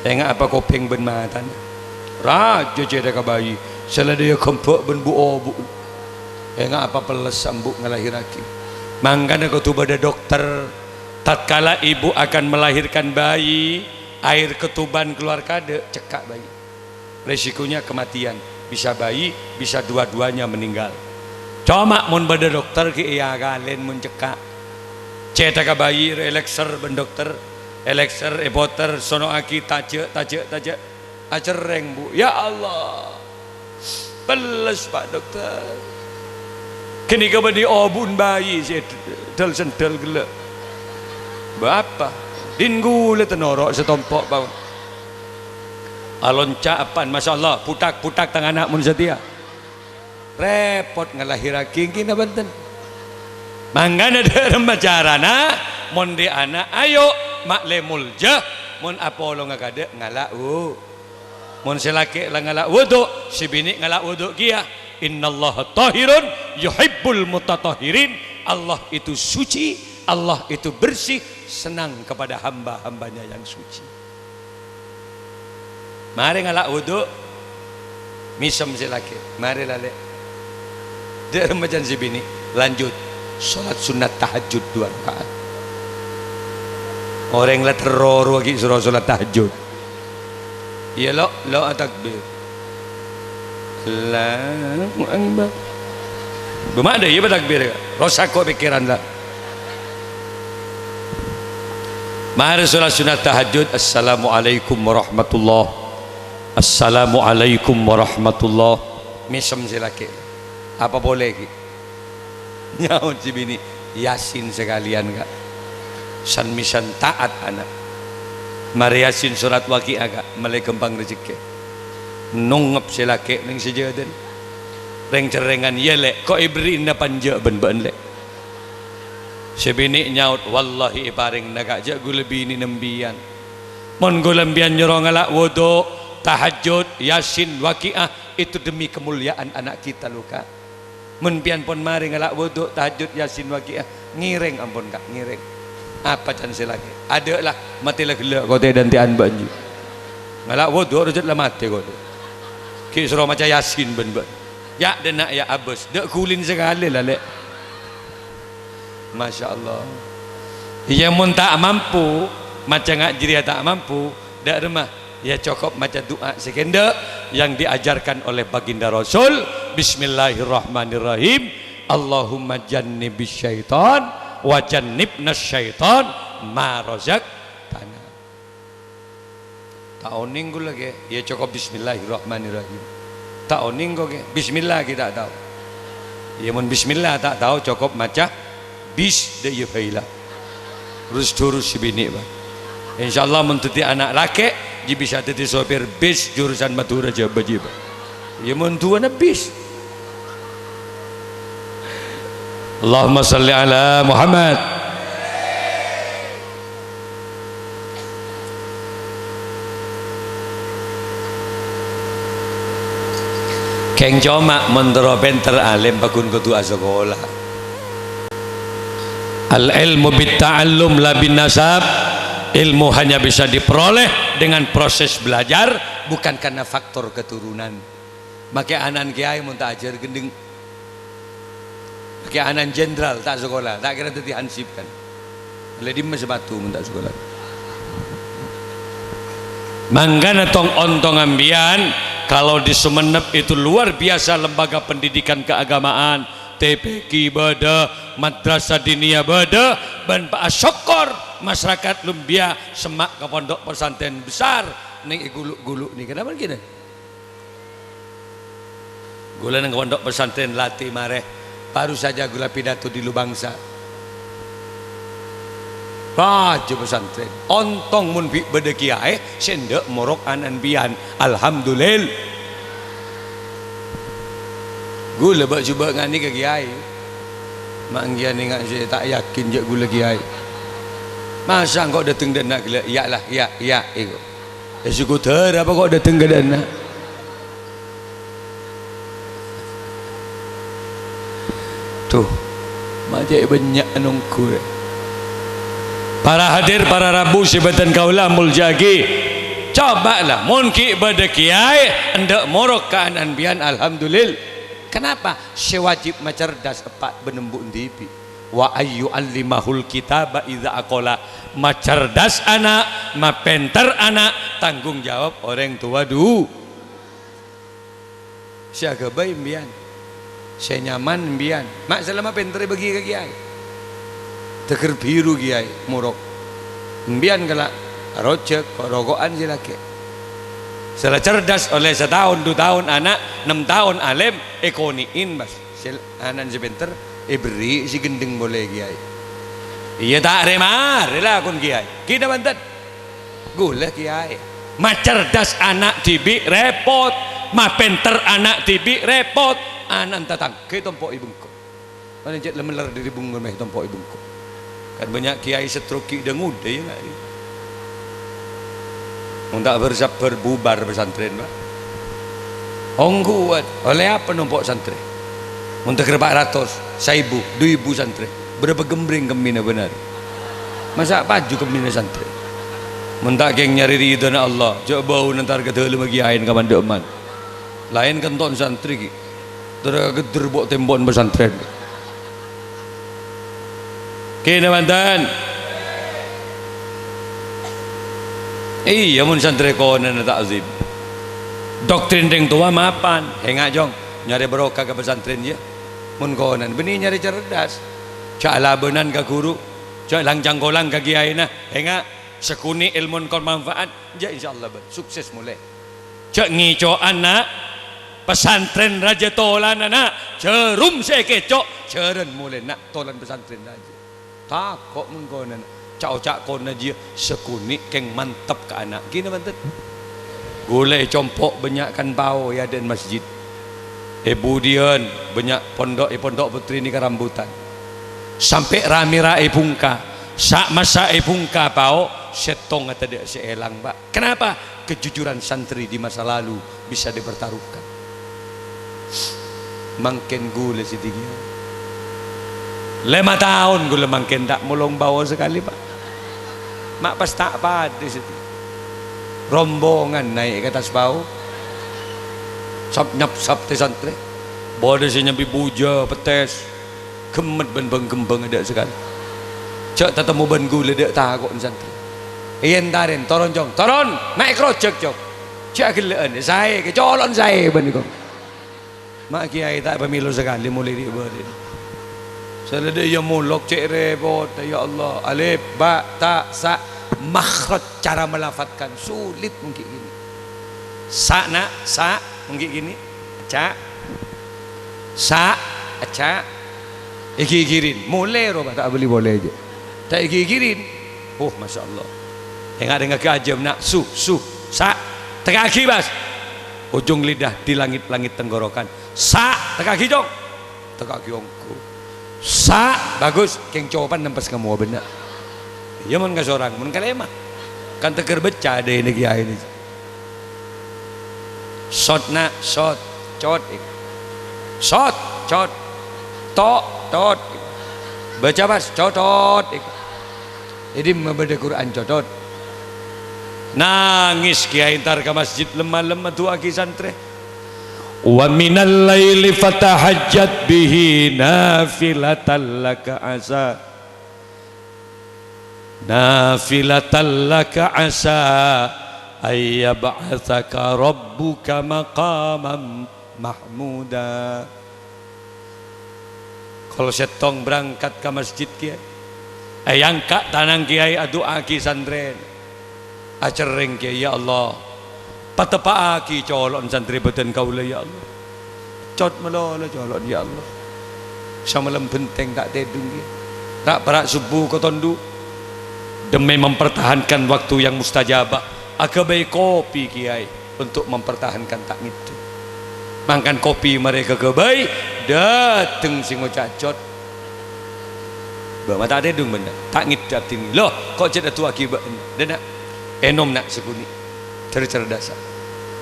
Enga' apa kopèng bân matana. Rajâ cèthagghâ bayi, sè la dâjâ ghembhâ' bân bu-obu. Enga' apa pelles embu' ngalahirraghi. Mangkana kodhu bâdâ dokter. Tatkala ibu akan melahirkan bayi, air ketuban keluar kaadâ', cekka' bayi. Resikonya kematian, bisa bayi, bisa dua-duanya meninggal. Coma mon bâdâ dokter ghi' èakalèn mon cekka'. Cèthagghâ bayi, èlèkser bân dokter, èlèkser, èpoter, sono'aghi, tajâ', tajâ', tajâ'. Acerrèng, Bu. Ya Allah. Pelles, Pak Dokter. Ghânèka bânnè obu'na bayi sè dâl-sendâl ghellâ'. Bapa, din ghulâ ta' noro' sè tompo', Pak. Alonca' eppa'na, masyaallah, butak-butak tang ana' mon satèya. Rèpot ngalahirraghi, ènggi napa bhunten? Mangkana dâ' remma carana, mon dâ' ana', ayo, ma'lè molja, mon apolonga kaadâ' ngala' wu-, mon sè lakè' la ngala' wudu', sè binè' ngala' wudu' kèya. "Innallaha thahirun yuhibbul mutathahirin." Allah itu suci, Allah itu bersih, senang kepada hamba-hambanya yang suci. Marè ngala' wudu', mèsem sè lakè', marè lalè'. Dâ' remma can sè binè', lanjut, sholat sunat tahajjud dua rakaat. Orèng la terro rowa ghi' soro sholat tahajjud. Iyâ, lo', lo' atakbir. Allahu Akbar. Bâ' ma' dâ' iyâ bâ' takbir, rosak ko' pèkkèran la. Marè sholat sunat tahajjud, "Assalamualaikum warahmatullah. Assalamualaikum warahmatullah." Mèsem sè lakè'. Apa polè ghi'? Nyaot sè binè', "Yasin sakalèyan, Ka'." San-mèsan ta'at ana'. Marè Yasin sorat Waqi'ah, Ka', ma'lè ghâmpang rejekkè. Nongngep sè lakè' neng sajâdâna. Rèng-cerrèngan, "Iyâ, Lè', ko' èberri'na panja' bân bâ'na, Lè'." Sè binè' nyaot, "Wallahi èparèngana, Ka', jhâ' ghulâ binèna empèyan. Mon ghulâ empèyan nyoro ngala' wudu', tahajjud, Yasin, Waqi'ah, itu demi kemuliaan anak kita, lo, Ka'." Mon empèyan pon marè ngala' wudu', tahajjud, Yasin, Waqi'ah, ngèrèng ampon, Ka', ngèrèng. Apa can sè lakè'? Adâ' la, matè la ghellâ' kotè dântè'an bâ'na jiyâ. Ngala' wudu' rojhât la matè kotè. Ghi' soro maca Yasin bân bâ'na. Ya' dâ' enna' ya' abâs, dâ' ghulina sakalè la, Lè'. Masya Allah. Iyâ, mon ta' mampu, maca nga' jârèya ta' mampu, dâ' remma. Ya, cokop maca du'a sè kèndâ' yang diajarkan oleh Baginda Rasul, "Bismillahirrahmanirrahim. Allahumma jannibis syaitan wa jannibnas syaitan ma razaqtana." Ta' onèng ghulâ, Kè? Ya, cokop bismillahirrahmanirrahim. Ta' onèng ko', Kè? Bismillah ghi' ta' tao. Ya, mon bismillah ta' tao, cokop maca bis dâ' iyâ bhâi la. Rus durus sè binè', Pak. Insyaallah, mon dhâddhi ana' lakè', jiyâ bisa dhâddhi sopir bis jurusan Madhurâ Jhâbâ jiyâ, Pak. Ya, mon duwâna bis. Allahumma shalli ala Muhammad. Kèng coma mon terro pènter alim pagghun kodhu asakola. Al-ilmu bit-ta'allum la bin-nasab. Ilmu hanya bisa diperoleh dengan proses belajar, bukan karena faktor keturunan. Makè ana'na kèyaè mon ta' ajhâr ghendheng. Makè ana'na jenderal ta' sakola, ta' kèra dhâddhi hansip kan. Lè dimma sepatu mon ta' sakola. Mangkana tong-ontongan biyan, kalau di Sumenep itu luar biasa lembaga pendidikan keagamaan, T P Q bâdâ, madrasah diniyah bâdâ, bân pa-, asokkor masyarakat Lumbia semma' ka pondok pesantren besar neng è Gulu'-Gulu' nèka. Kenapa gini? Ghulâ neng pondok pesantren Lati marè, baru saja ghulâ pidato di Lubangsa. Rajâ pesantren, ontong mon bi' bâdâ kèyaè sè endâ' morok ana'na biyan. Alhamdulil-, ghulâ bâ'-jhubâ' nganè ka kèyaè. Ma' ènggi nènga' sè ta' yakin jâ' ghulâ kèyaè. Masa engko' dâteng dâ' enna' ghellâ', "Iyâ lah, iyâ, iyâ," èko. È Sukudhâr apa ko' dâteng ka dâ' enna'? Duh, ma' cè' bânnya' nongghu, rè. Para hadir, para rabu sè bâdhân kaulâ molja'aghi. Coba la, mon ghi' bâdâ kèyaè endâ' morok ka ana'na biyan, alhamdulil. Kenapa? Sè wajib macerdas eppa' bân embu' dhibi'. Wa ayyu'allimahul kitaba idza aqala. Macerdas ana', mapènter ana', tanggung jawab orèng towa du-, sè aghâbây embiyan, sè nyaman embiyan. Ma' salama pènter èbâghi ka kèyaè. Tegher biru kèyaè, morok. Embiyan kala rojhâk, ko'-roko'an sè lakè'. Sala cerdas olè sataon, du taon ana', nem taon alim, èkonè'è, Bas. Sè ana'na sè pènter, èberri' sè ghendheng polè kèyaè. Iyâ ta' rè-marè lakon kèyaè. Ghi' napa bhunten? Ghulâ kèyaè. Macerdas ana' dhibi' rèpot, mapènter ana' dhibi' rèpot. Ana'na tatangghâ ètompo'è bengko. Palèng cè' la mèller dâri bengko mè' ètompo'è bengko. Kan bânnya' kèyaè sè trok ghi' dâ-ngodâ, iyâ, enggak? Mon ta' bhâr-sabbhâr bubar pesantren, Pak. Ongghu, Wat. Olè apa nompo' santrè? Mon tegher pa' ratos, saèbu, du èbu santrè. Bârâmpa gembreng kemmèna bân arè? Masa' paju kemmèna santrè? Mon ta' kèng nyarè ridhâna Allah, jhâ' bâuna entar ka dâlemma kèyaèna kamandhâ'emman. Laèn kento'na santrè ghi'. Terro ghedder bo'-tembo'na pesantren. Kèna mantan. Iyâ, mon santrè konana ta'zim. Doktrin rèng towa mapan. Enga', Cong. Nyarè barokah ka pesantren, yâ. Mon konana, bânnè nyarè cerdas. Jhâ' alabânan ka ghuru. Jhâ' lang-cangkolang ka kèyaèna. Enga', sakonè' èlmona kor manfaat. Jhâ', insyaallah, bân. Sukses molè. Jhâ' ngèco'an, na'. Pesantren rajâ tolana, na'. Jhârum sè èkèco', jhârân molè, na', tolan pesantren rajâ. Tako' mon konana, na'. Ca'-oca' kona jiyâ, sakonè' kèng mantep ka ana'. Kèna manten. Ghulâ ècompo' bânnya' kan pao è adâ'na masjid. È budiyân bânnya' pondok, è Pondok Putri nèka rambutan. Sampè' ra-mèra èbungka, sa'-massa' èbungka pao, sèttonga tadâ' sè èlang, Pak. Kenapa? Kejujuran santri di masa lalu bisa dipertaruhkan. Mangkèn ghulâ sè dhigghâ. Lèma taon ghulâ mangkèn ta' molong pao sakalè, Pak. Ma' pas ta' padâ sè dhigghâ. Rombongan naè' ka attas pao. Sap-nyapsap tè santrè. Bâdâ sè nyambi bujâ, pettès. Ghemmet bân bâng-kembâng adâ' sakalè. Jhâ' tatemmo bân ghulâ dâ' tako'na santrè. Èyèntarè, "Toron, Cong, toron! Naè' karojhâk, Cong! Jhâ' aghellâ'ân, saè, kè colo'na saè bân, Cong!" Ma' kèyaè ta' pamèlo sakalè molè ri'-bâri'. Sè la dâ' iyâ molok cè' rèpot, ya Allah. Alif, ba, ta, sa. Makhraj, cara melafadzkan, sulit mangkèn gini. Sa, na', sa, mangkèn gini. Ca'. Sa', ca'. Èghighiri. Molè rowa ta' abâli molè jâ. Ta' èghighiri. Oh, masyaallah. Enga' dengngaghi ajâm, na'. Su, su. Sa'. Tekkaaghi, Bas. Ujung lidah di langit-langit tenggorokan. Sa'. Tekkaaghi, Cong. Tekkaaghi ongghu. Sa'. Bagus. Kèng copan nempes ka mowa bânna'. Iyâ, mon kasorang, mon kalèma. Kan tegher becca dâ' nèka kèyaè nèka. Sot, na', sot. Cot, èko. Sot, cot. To', tot, èko. Baca pas, cotot, èko. È dimma bâdâ Qur'an cotot? Nangès kèyaè, entar ka masjid lem-malem, adu'aaghi santrè. "Wa minal laili fatahajjat bihi nafilatan laka asa." Nafilatan laka asa ayyab'atsaka rabbuka maqaman mahmuda. Kol sèttong berangkat ka masjid kèyaè, èangka' tanang kèyaè, adu'aaghi santrèna. Acerrèng kèyaè, "Ya Allah, pateppa'aghi colo'na santrè bâdân kaulâ, ya Allah." Cot malolo colo'na, ya Allah. Samalem bhenteng ta' tèdung, ya. Ra'-para' subuh kotondu'. Demi mempertahankan waktu yang mustajabah, aghâbây kopi kèyaè untuk mempertahankan ta' ngèdhing. Mangkana kopi marè kaghâbây, dâteng sè ngoca' cot. Bâ' ma' ta' tèdung bân, ta' ngèdhing abdhina. Loh, ko' cè' adu'aaghi bâ'na? Dâ' na', ènom, na', sakonè'. Cer-, cerdasa.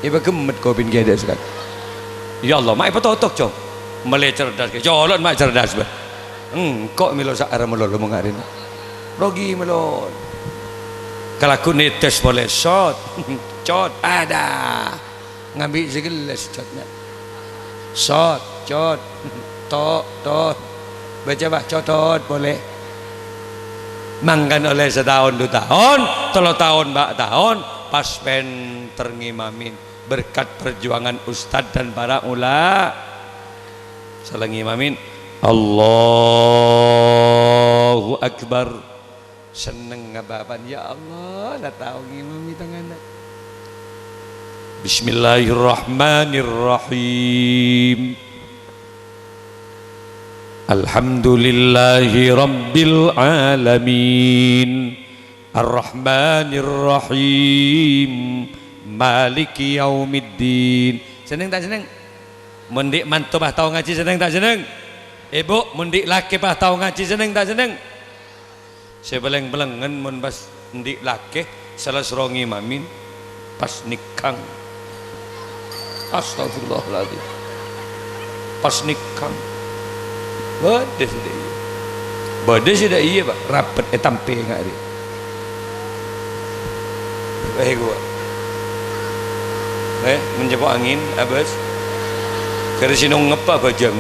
Èpaghemmet kopina kèyaè dâ' sakadhâ'. Ya Allah, ma' èpatotok, Cong. Mèlè cerdas, Cong. Colo'na ma' cerdas, bâ. Engko' mèlo sa'ar malolo mon ngarèna. Rogi malolo. Kalagghu nètes polè, sot. Cot. Ada. Ngambi' sè ghellas, cot, na'. Sot, cot. To', tot. Baca, Bah, cotot polè. Mangkana ollè sataon, du taon, tello taon, empa' taon, pas pènter ngimami. Berkat perjuangan ustad dan para ula-, sala ngimami. Allahu Akbar. Sennengnga bapa'na, ya Allah, la tao ngimami tang ana'. Bismillahirrahmanirrahim. Alhamdulillahi rabbil alamin. Arrahmanirrahim. Maliki yaumiddin. Senneng ta' senneng? Mon andi' manto pas tao ngajhi, senneng ta' senneng? Èbhu, mon andi' lakè pas tao ngajhi, senneng ta' senneng? Sè palèng-palèngngen mon pas andi' lakè, sala soro ngimami, pas nèkang. Astagfirullahaladzim. Pas nèkang. Bâdâ sè dâ' iyâ. Bâdâ sè dâ' iyâ, Pak. Rapet ètampè nga' rè. Eh, gua. Eh, mencepo angin, abas. Kare sino ngeppa bajang.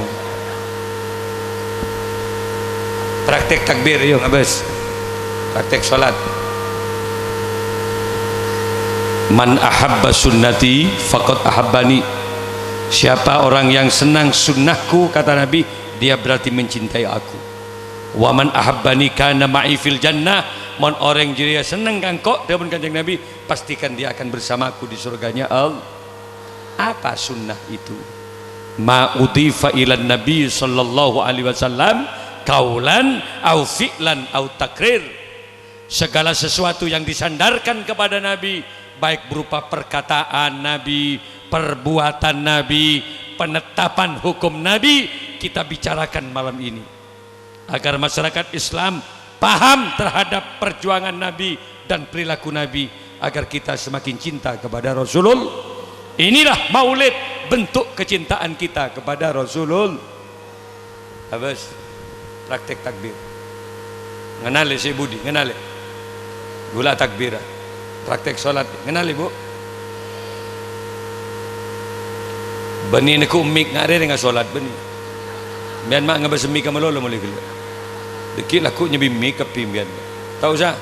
Praktek takbir, yuk, abas. Praktek sholat. "Man ahabba sunnati faqad ahabbani." Siapa orang yang senang sunnahku, kata Nabi, dia berarti mencintai aku. "Wa man ahabbani kana ma'i fil jannah." Mon orèng jârèya senneng ka engko', dhâbuna Kanjeng Nabi, "pastikan dia akan bersamaku di surganya Allah." Apa sunnah itu? "Ma udhifa ilan Nabi sallallahu alaihi wasallam qaulan au fi'lan au takrir." Segala sesuatu yang disandarkan kepada Nabi, baik berupa perkataan Nabi, perbuatan Nabi, penetapan hukum Nabi, kita bicarakan malam ini. Agar masyarakat Islam paham terhadap perjuangan Nabi dan perilaku Nabi, agar kita semakin cinta kepada Rasulul-, inilah Maulid, bentuk kecintaan kita kepada Rasulul-, Abas, praktek takbir. Ngennalè sè budi, ngennalè. Ghulâ takbir. Praktek sholat, ngennalè, Bu. Bânnè nèko mik, nga' rè rènga sholat, bânnè. Sampèyan ma' ngabâs mik ka malolo molè ghellâ'. Dâgghi' lagghu' nyambi mik kabbhi sampèyan. Ta' osa.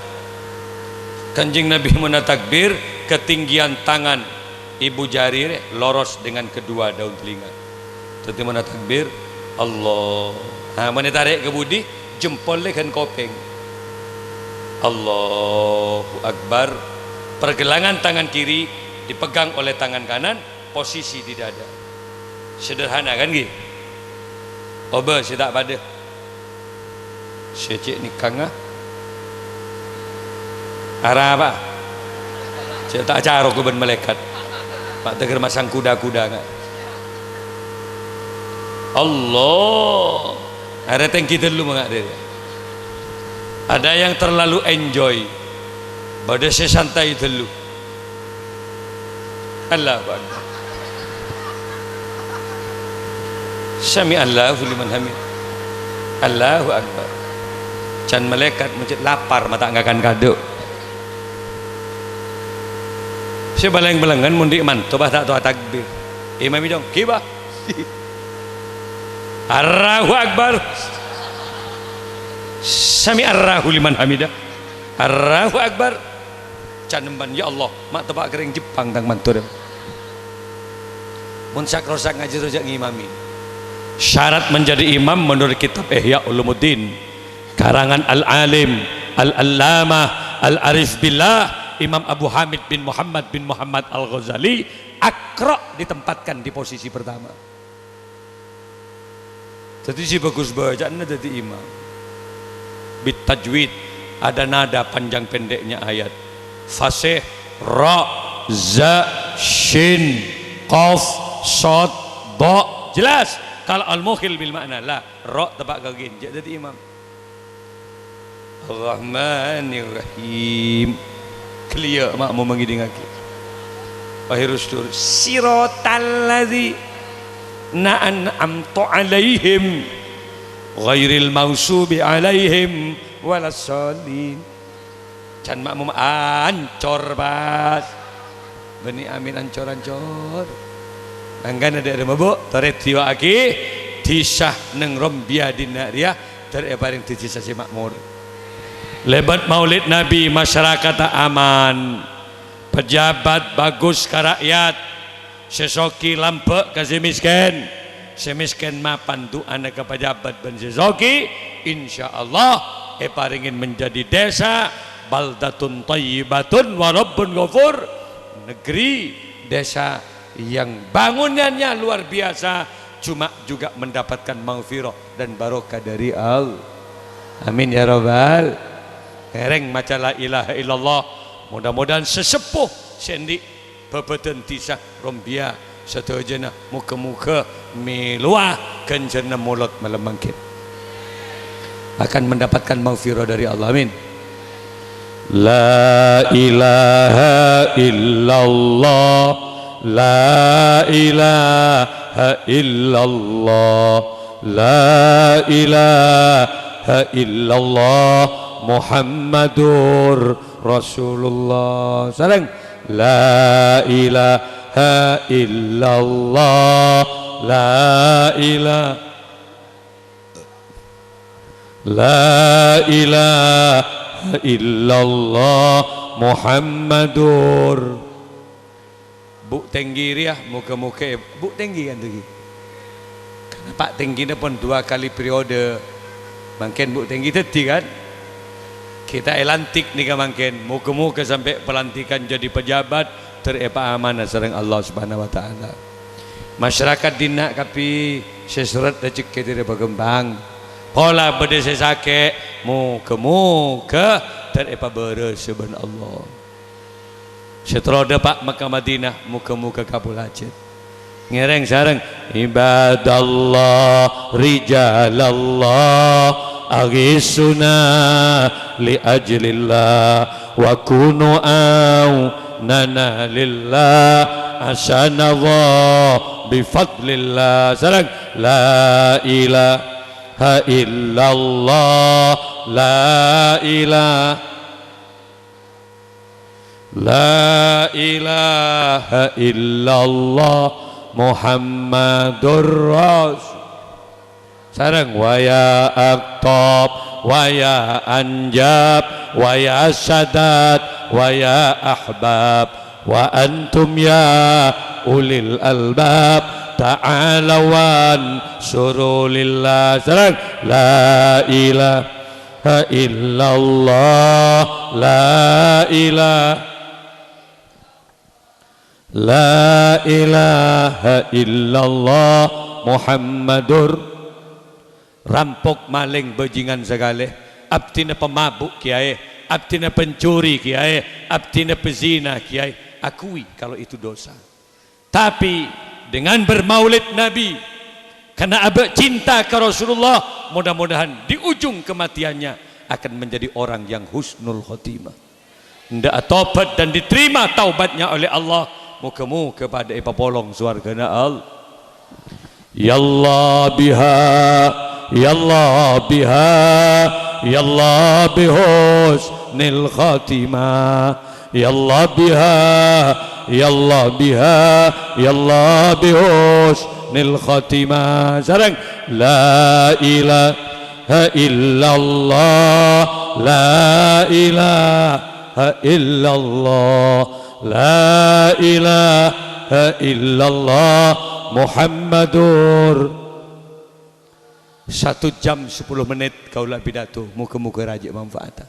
Kanjeng Nabi monna takbir, ketinggian tangan ibu jari rè loros dengan kedua daun telinga. Dhâddhi monna takbir, Allah. Nah, monna ètarè' ka budi, jempol lè ghân kopèng. Allahu Akbar. Pergelangan tangan kiri dipegang oleh tangan kanan, posisi di dada. Sederhana, kan, ghi? Obâ sè ta' padâ. Sè cè' nèkang, ah. Arapa? Cè' ta' acarok bân malaèkat. Pa' tegger masang kuda-kuda, nga'. Allah. Arè tèngghi tellu, nga' rè. Ada yang terlalu enjoy. Bâdâ sè santai tellu. Allahu Akbar. Sami'allahu liman hamid. Allahu Akbar. Can malaèkat mojâ lapar ma' ta' ngakan kadhu'. Sè palèng-palèngan mon andi' manto, bâh, ta' towa takbir. Imam è jhung, ghibâ. Allahu Akbar. Sami'allahu liman hamidah. Allahu Akbar. Can emban, "Ya Allah, ma' teppa' ka rèng Jepang tang manto, dâ." Mon sak-rosak ngajhi, jhâ' ngimami. Syarat menjadi imam menurut kitab Ihya Ulumuddin, karangan Al-Alim, Al-Allamah, Al-Arif Billah, Imam Abu Hamid bin Muhammad bin Muhammad Al-Ghazali, Aqra ditempatkan di posisi pertama. Dhâddhi sè bhâghus bâca'anna dhâddhi imam. Bit tajwid, ada nada panjang pendeknya ayat. Fasih, ra, za, shin, qaf, shad, dha. Jelas? Kalau al-mukhil bil ma'na, la, ra teppa' ka ghin, jhâ' dhâddhi imam. Ar-Rahmanir Rahim. Ghâliyâ' ma'mum ngèdingngaghi. Akhirus sudur. Shiratal ladzina an'amta 'alaihim ghairil maghdubi 'alaihim waladdallin. Can ma'mum ancor, pas. Bânnè amin ancor-ancor. Mangkana dâ' remma, Bu', torè èdiwâ'âghi dhisa neng Rombia dinna' rèya, torè èparèng dhisa sè makmur. Lèbât Maulid Nabi, masyarakat aman. Pejabat bhâghus ka ra'yat. Sè soghi lambâ' ka sè mèskèn. Sè mèskèn mapan du'âna ka pejabat bân sè soghi, insyaallah èparèngè menjadi desa baldatun thayyibatun wa rabbun ghafur, negeri, desa yang bangunannya luar biasa, cuma juga mendapatkan maghfirah dan barokah dari Allah. Amin ya rabbal. Ngèrèng maca la ilaha illallah. Mudah-mudahan sesepuh sè andi' bhâbhâdhân dhisa Rombia sadhâjâna, moghâ-moghâ mèlowa ghânjhârânna molod malem mangkèn. Akan mendapatkan maghfirah dari Allah. Amin. La ilaha illallah, la ilaha illallah, la ilaha illallah, Muhammadur Rasulullah. Sareng. La ilaha illallah, la ila-, la ilaha illallah Muhammadur. Bu' Tenggi rèya, moghâ-moghâ è-, Bu' Tenggi kan, Tenggi? Karena Pak Tenggina pon dua kali periode. Mangkèn Bu' Tenggi dhâddhi, kan? Kita èlantik nèka mangkèn. Moghâ-moghâ sampè' pelantikan jadi pejabat, terèpa amanah sareng Allah Subhanahu wa Ta'ala. Masyarakat dinna' kabbhi sè sèrèt rejhekkè dhâri paghâmpang. Pola bâdâ sè sakè', moghâ-moghâ terèpabârâs bân Allah. Sè terro dâpa' Mekkah Madinah, moghâ-moghâ kapolajât. Ngèrèng sareng, "Ibadallah, rijalallah, aghisuna li ajlillah, wa kunu aunana lillah, asanallah bi fadlillah." Sareng, "La ilaha illallah, la ilaha." La ilaha illallah Muhammadur Rasul. Sareng, "Wa ya aqtab, wa ya anjab, wa ya sadat, wa ya ahbab, wa antum ya ulil albab, ta'alawan surulillah." Sareng, "La ilaha illallah, la ilah-, la ilaha illallah Muhammadur." Rampok, malèng, bajingan sakalè, abdhina pemabu' kèyaè, abdhina pencuri kèyaè, abdhina pezina kèyaè, akui kalau itu dosa. Tapi dengan bermaulid Nabi, karena abâ' cinta ka Rasulullah, mudah-mudahan di ujung kematiannya akan menjadi orang yang husnul khotimah. Ndak tobat dan diterima taubatnya oleh Allah. Moga-moga padâ èpapolong sowargana Allah. Yallah biha, yallah biha, yallah bihusnil khatimah. Yallah biha, yallah biha, yallah bihusnil khatimah. Sareng, la ilaha illallah, la ilaha illallah, la ilaha illallah Muhammadur. Satu jam sepuluh menit kaula pidato, moga-moga rajâ manfaat.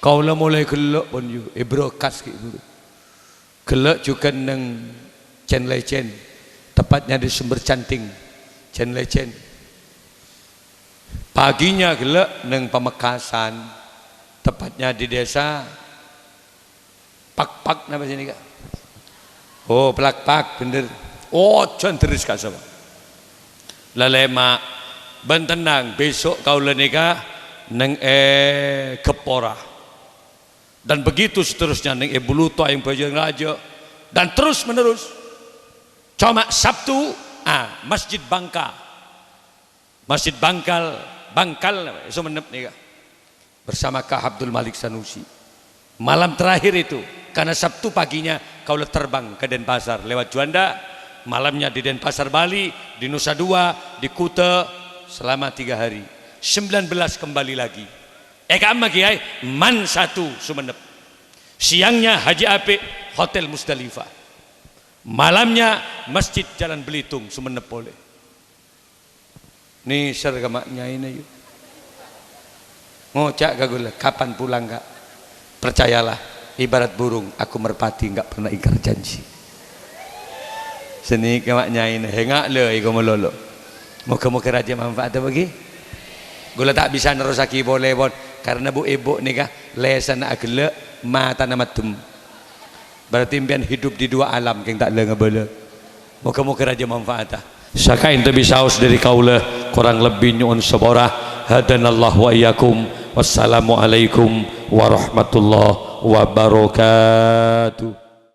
Kaula molaè ghellâ' pon, yu, èbrokas ghi' buru. Ghellâ' jhughân neng Cen Lecen, tepatnya di Sumber Canting, Cen Lecen. Paginya ghellâ' neng Pamekasan, tepatnya di desa Pakpak napa sini, Kak? Oh, Plakpak, bhender. Oh, jhân terros, Kak, sapa? Lalema', bân tennang, besok kaula nèka neng è Gepora. Dan begitu seterusnya, neng è Buluto, Ayang Bajang Raja. Dan terus menerus. Coma Sabtu, ah, Masjid Bangka. Masjid Bangkal, Bangkal, Sumenep nèka. Bersama Kah Abdul Malik Sanusi. Malam terakhir itu, karena Sabtu paginya kaula terbang ke Denpasar lewat Juanda, malamnya di Denpasar, Bali, di Nusa Dua, di Kuta, selama tiga hari. Sembilan belas kembali lagi. Eh, ka'emma, Kiai, Man satu, Sumenep. Siangnya Haji Apik, Hotel Musdalifah. Malamnya Masjid Jalan Belitung, Sumenep polè. Nèser ka ma' nyaèna, yu. Ngoca' ka ghulâ, "Kapan pulang, Kak?" Percayalah, ibarat burung, aku merpati nggak pernah ingkar janji. Sanèka ma' nyaèna, enga' la, iko malolo. Moga-moga rajâ manfaat, apa, ghi? Ghulâ ta' bisa nerrossaghi polè, pon, karena bu'-ibu' nèka lèsanna aghellâ', matana maddem. Berarti empèyan hidup di dua alam, kèng ta' la ngabâlâ. Moga-moga rajâ manfaata. Sakaènto bisaos dhâri kaulâ, korang lebbi nyo'on sapora. Hadanallahu wa iyyakum. Wassalamualaikum warahmatullahi wabarakatuh.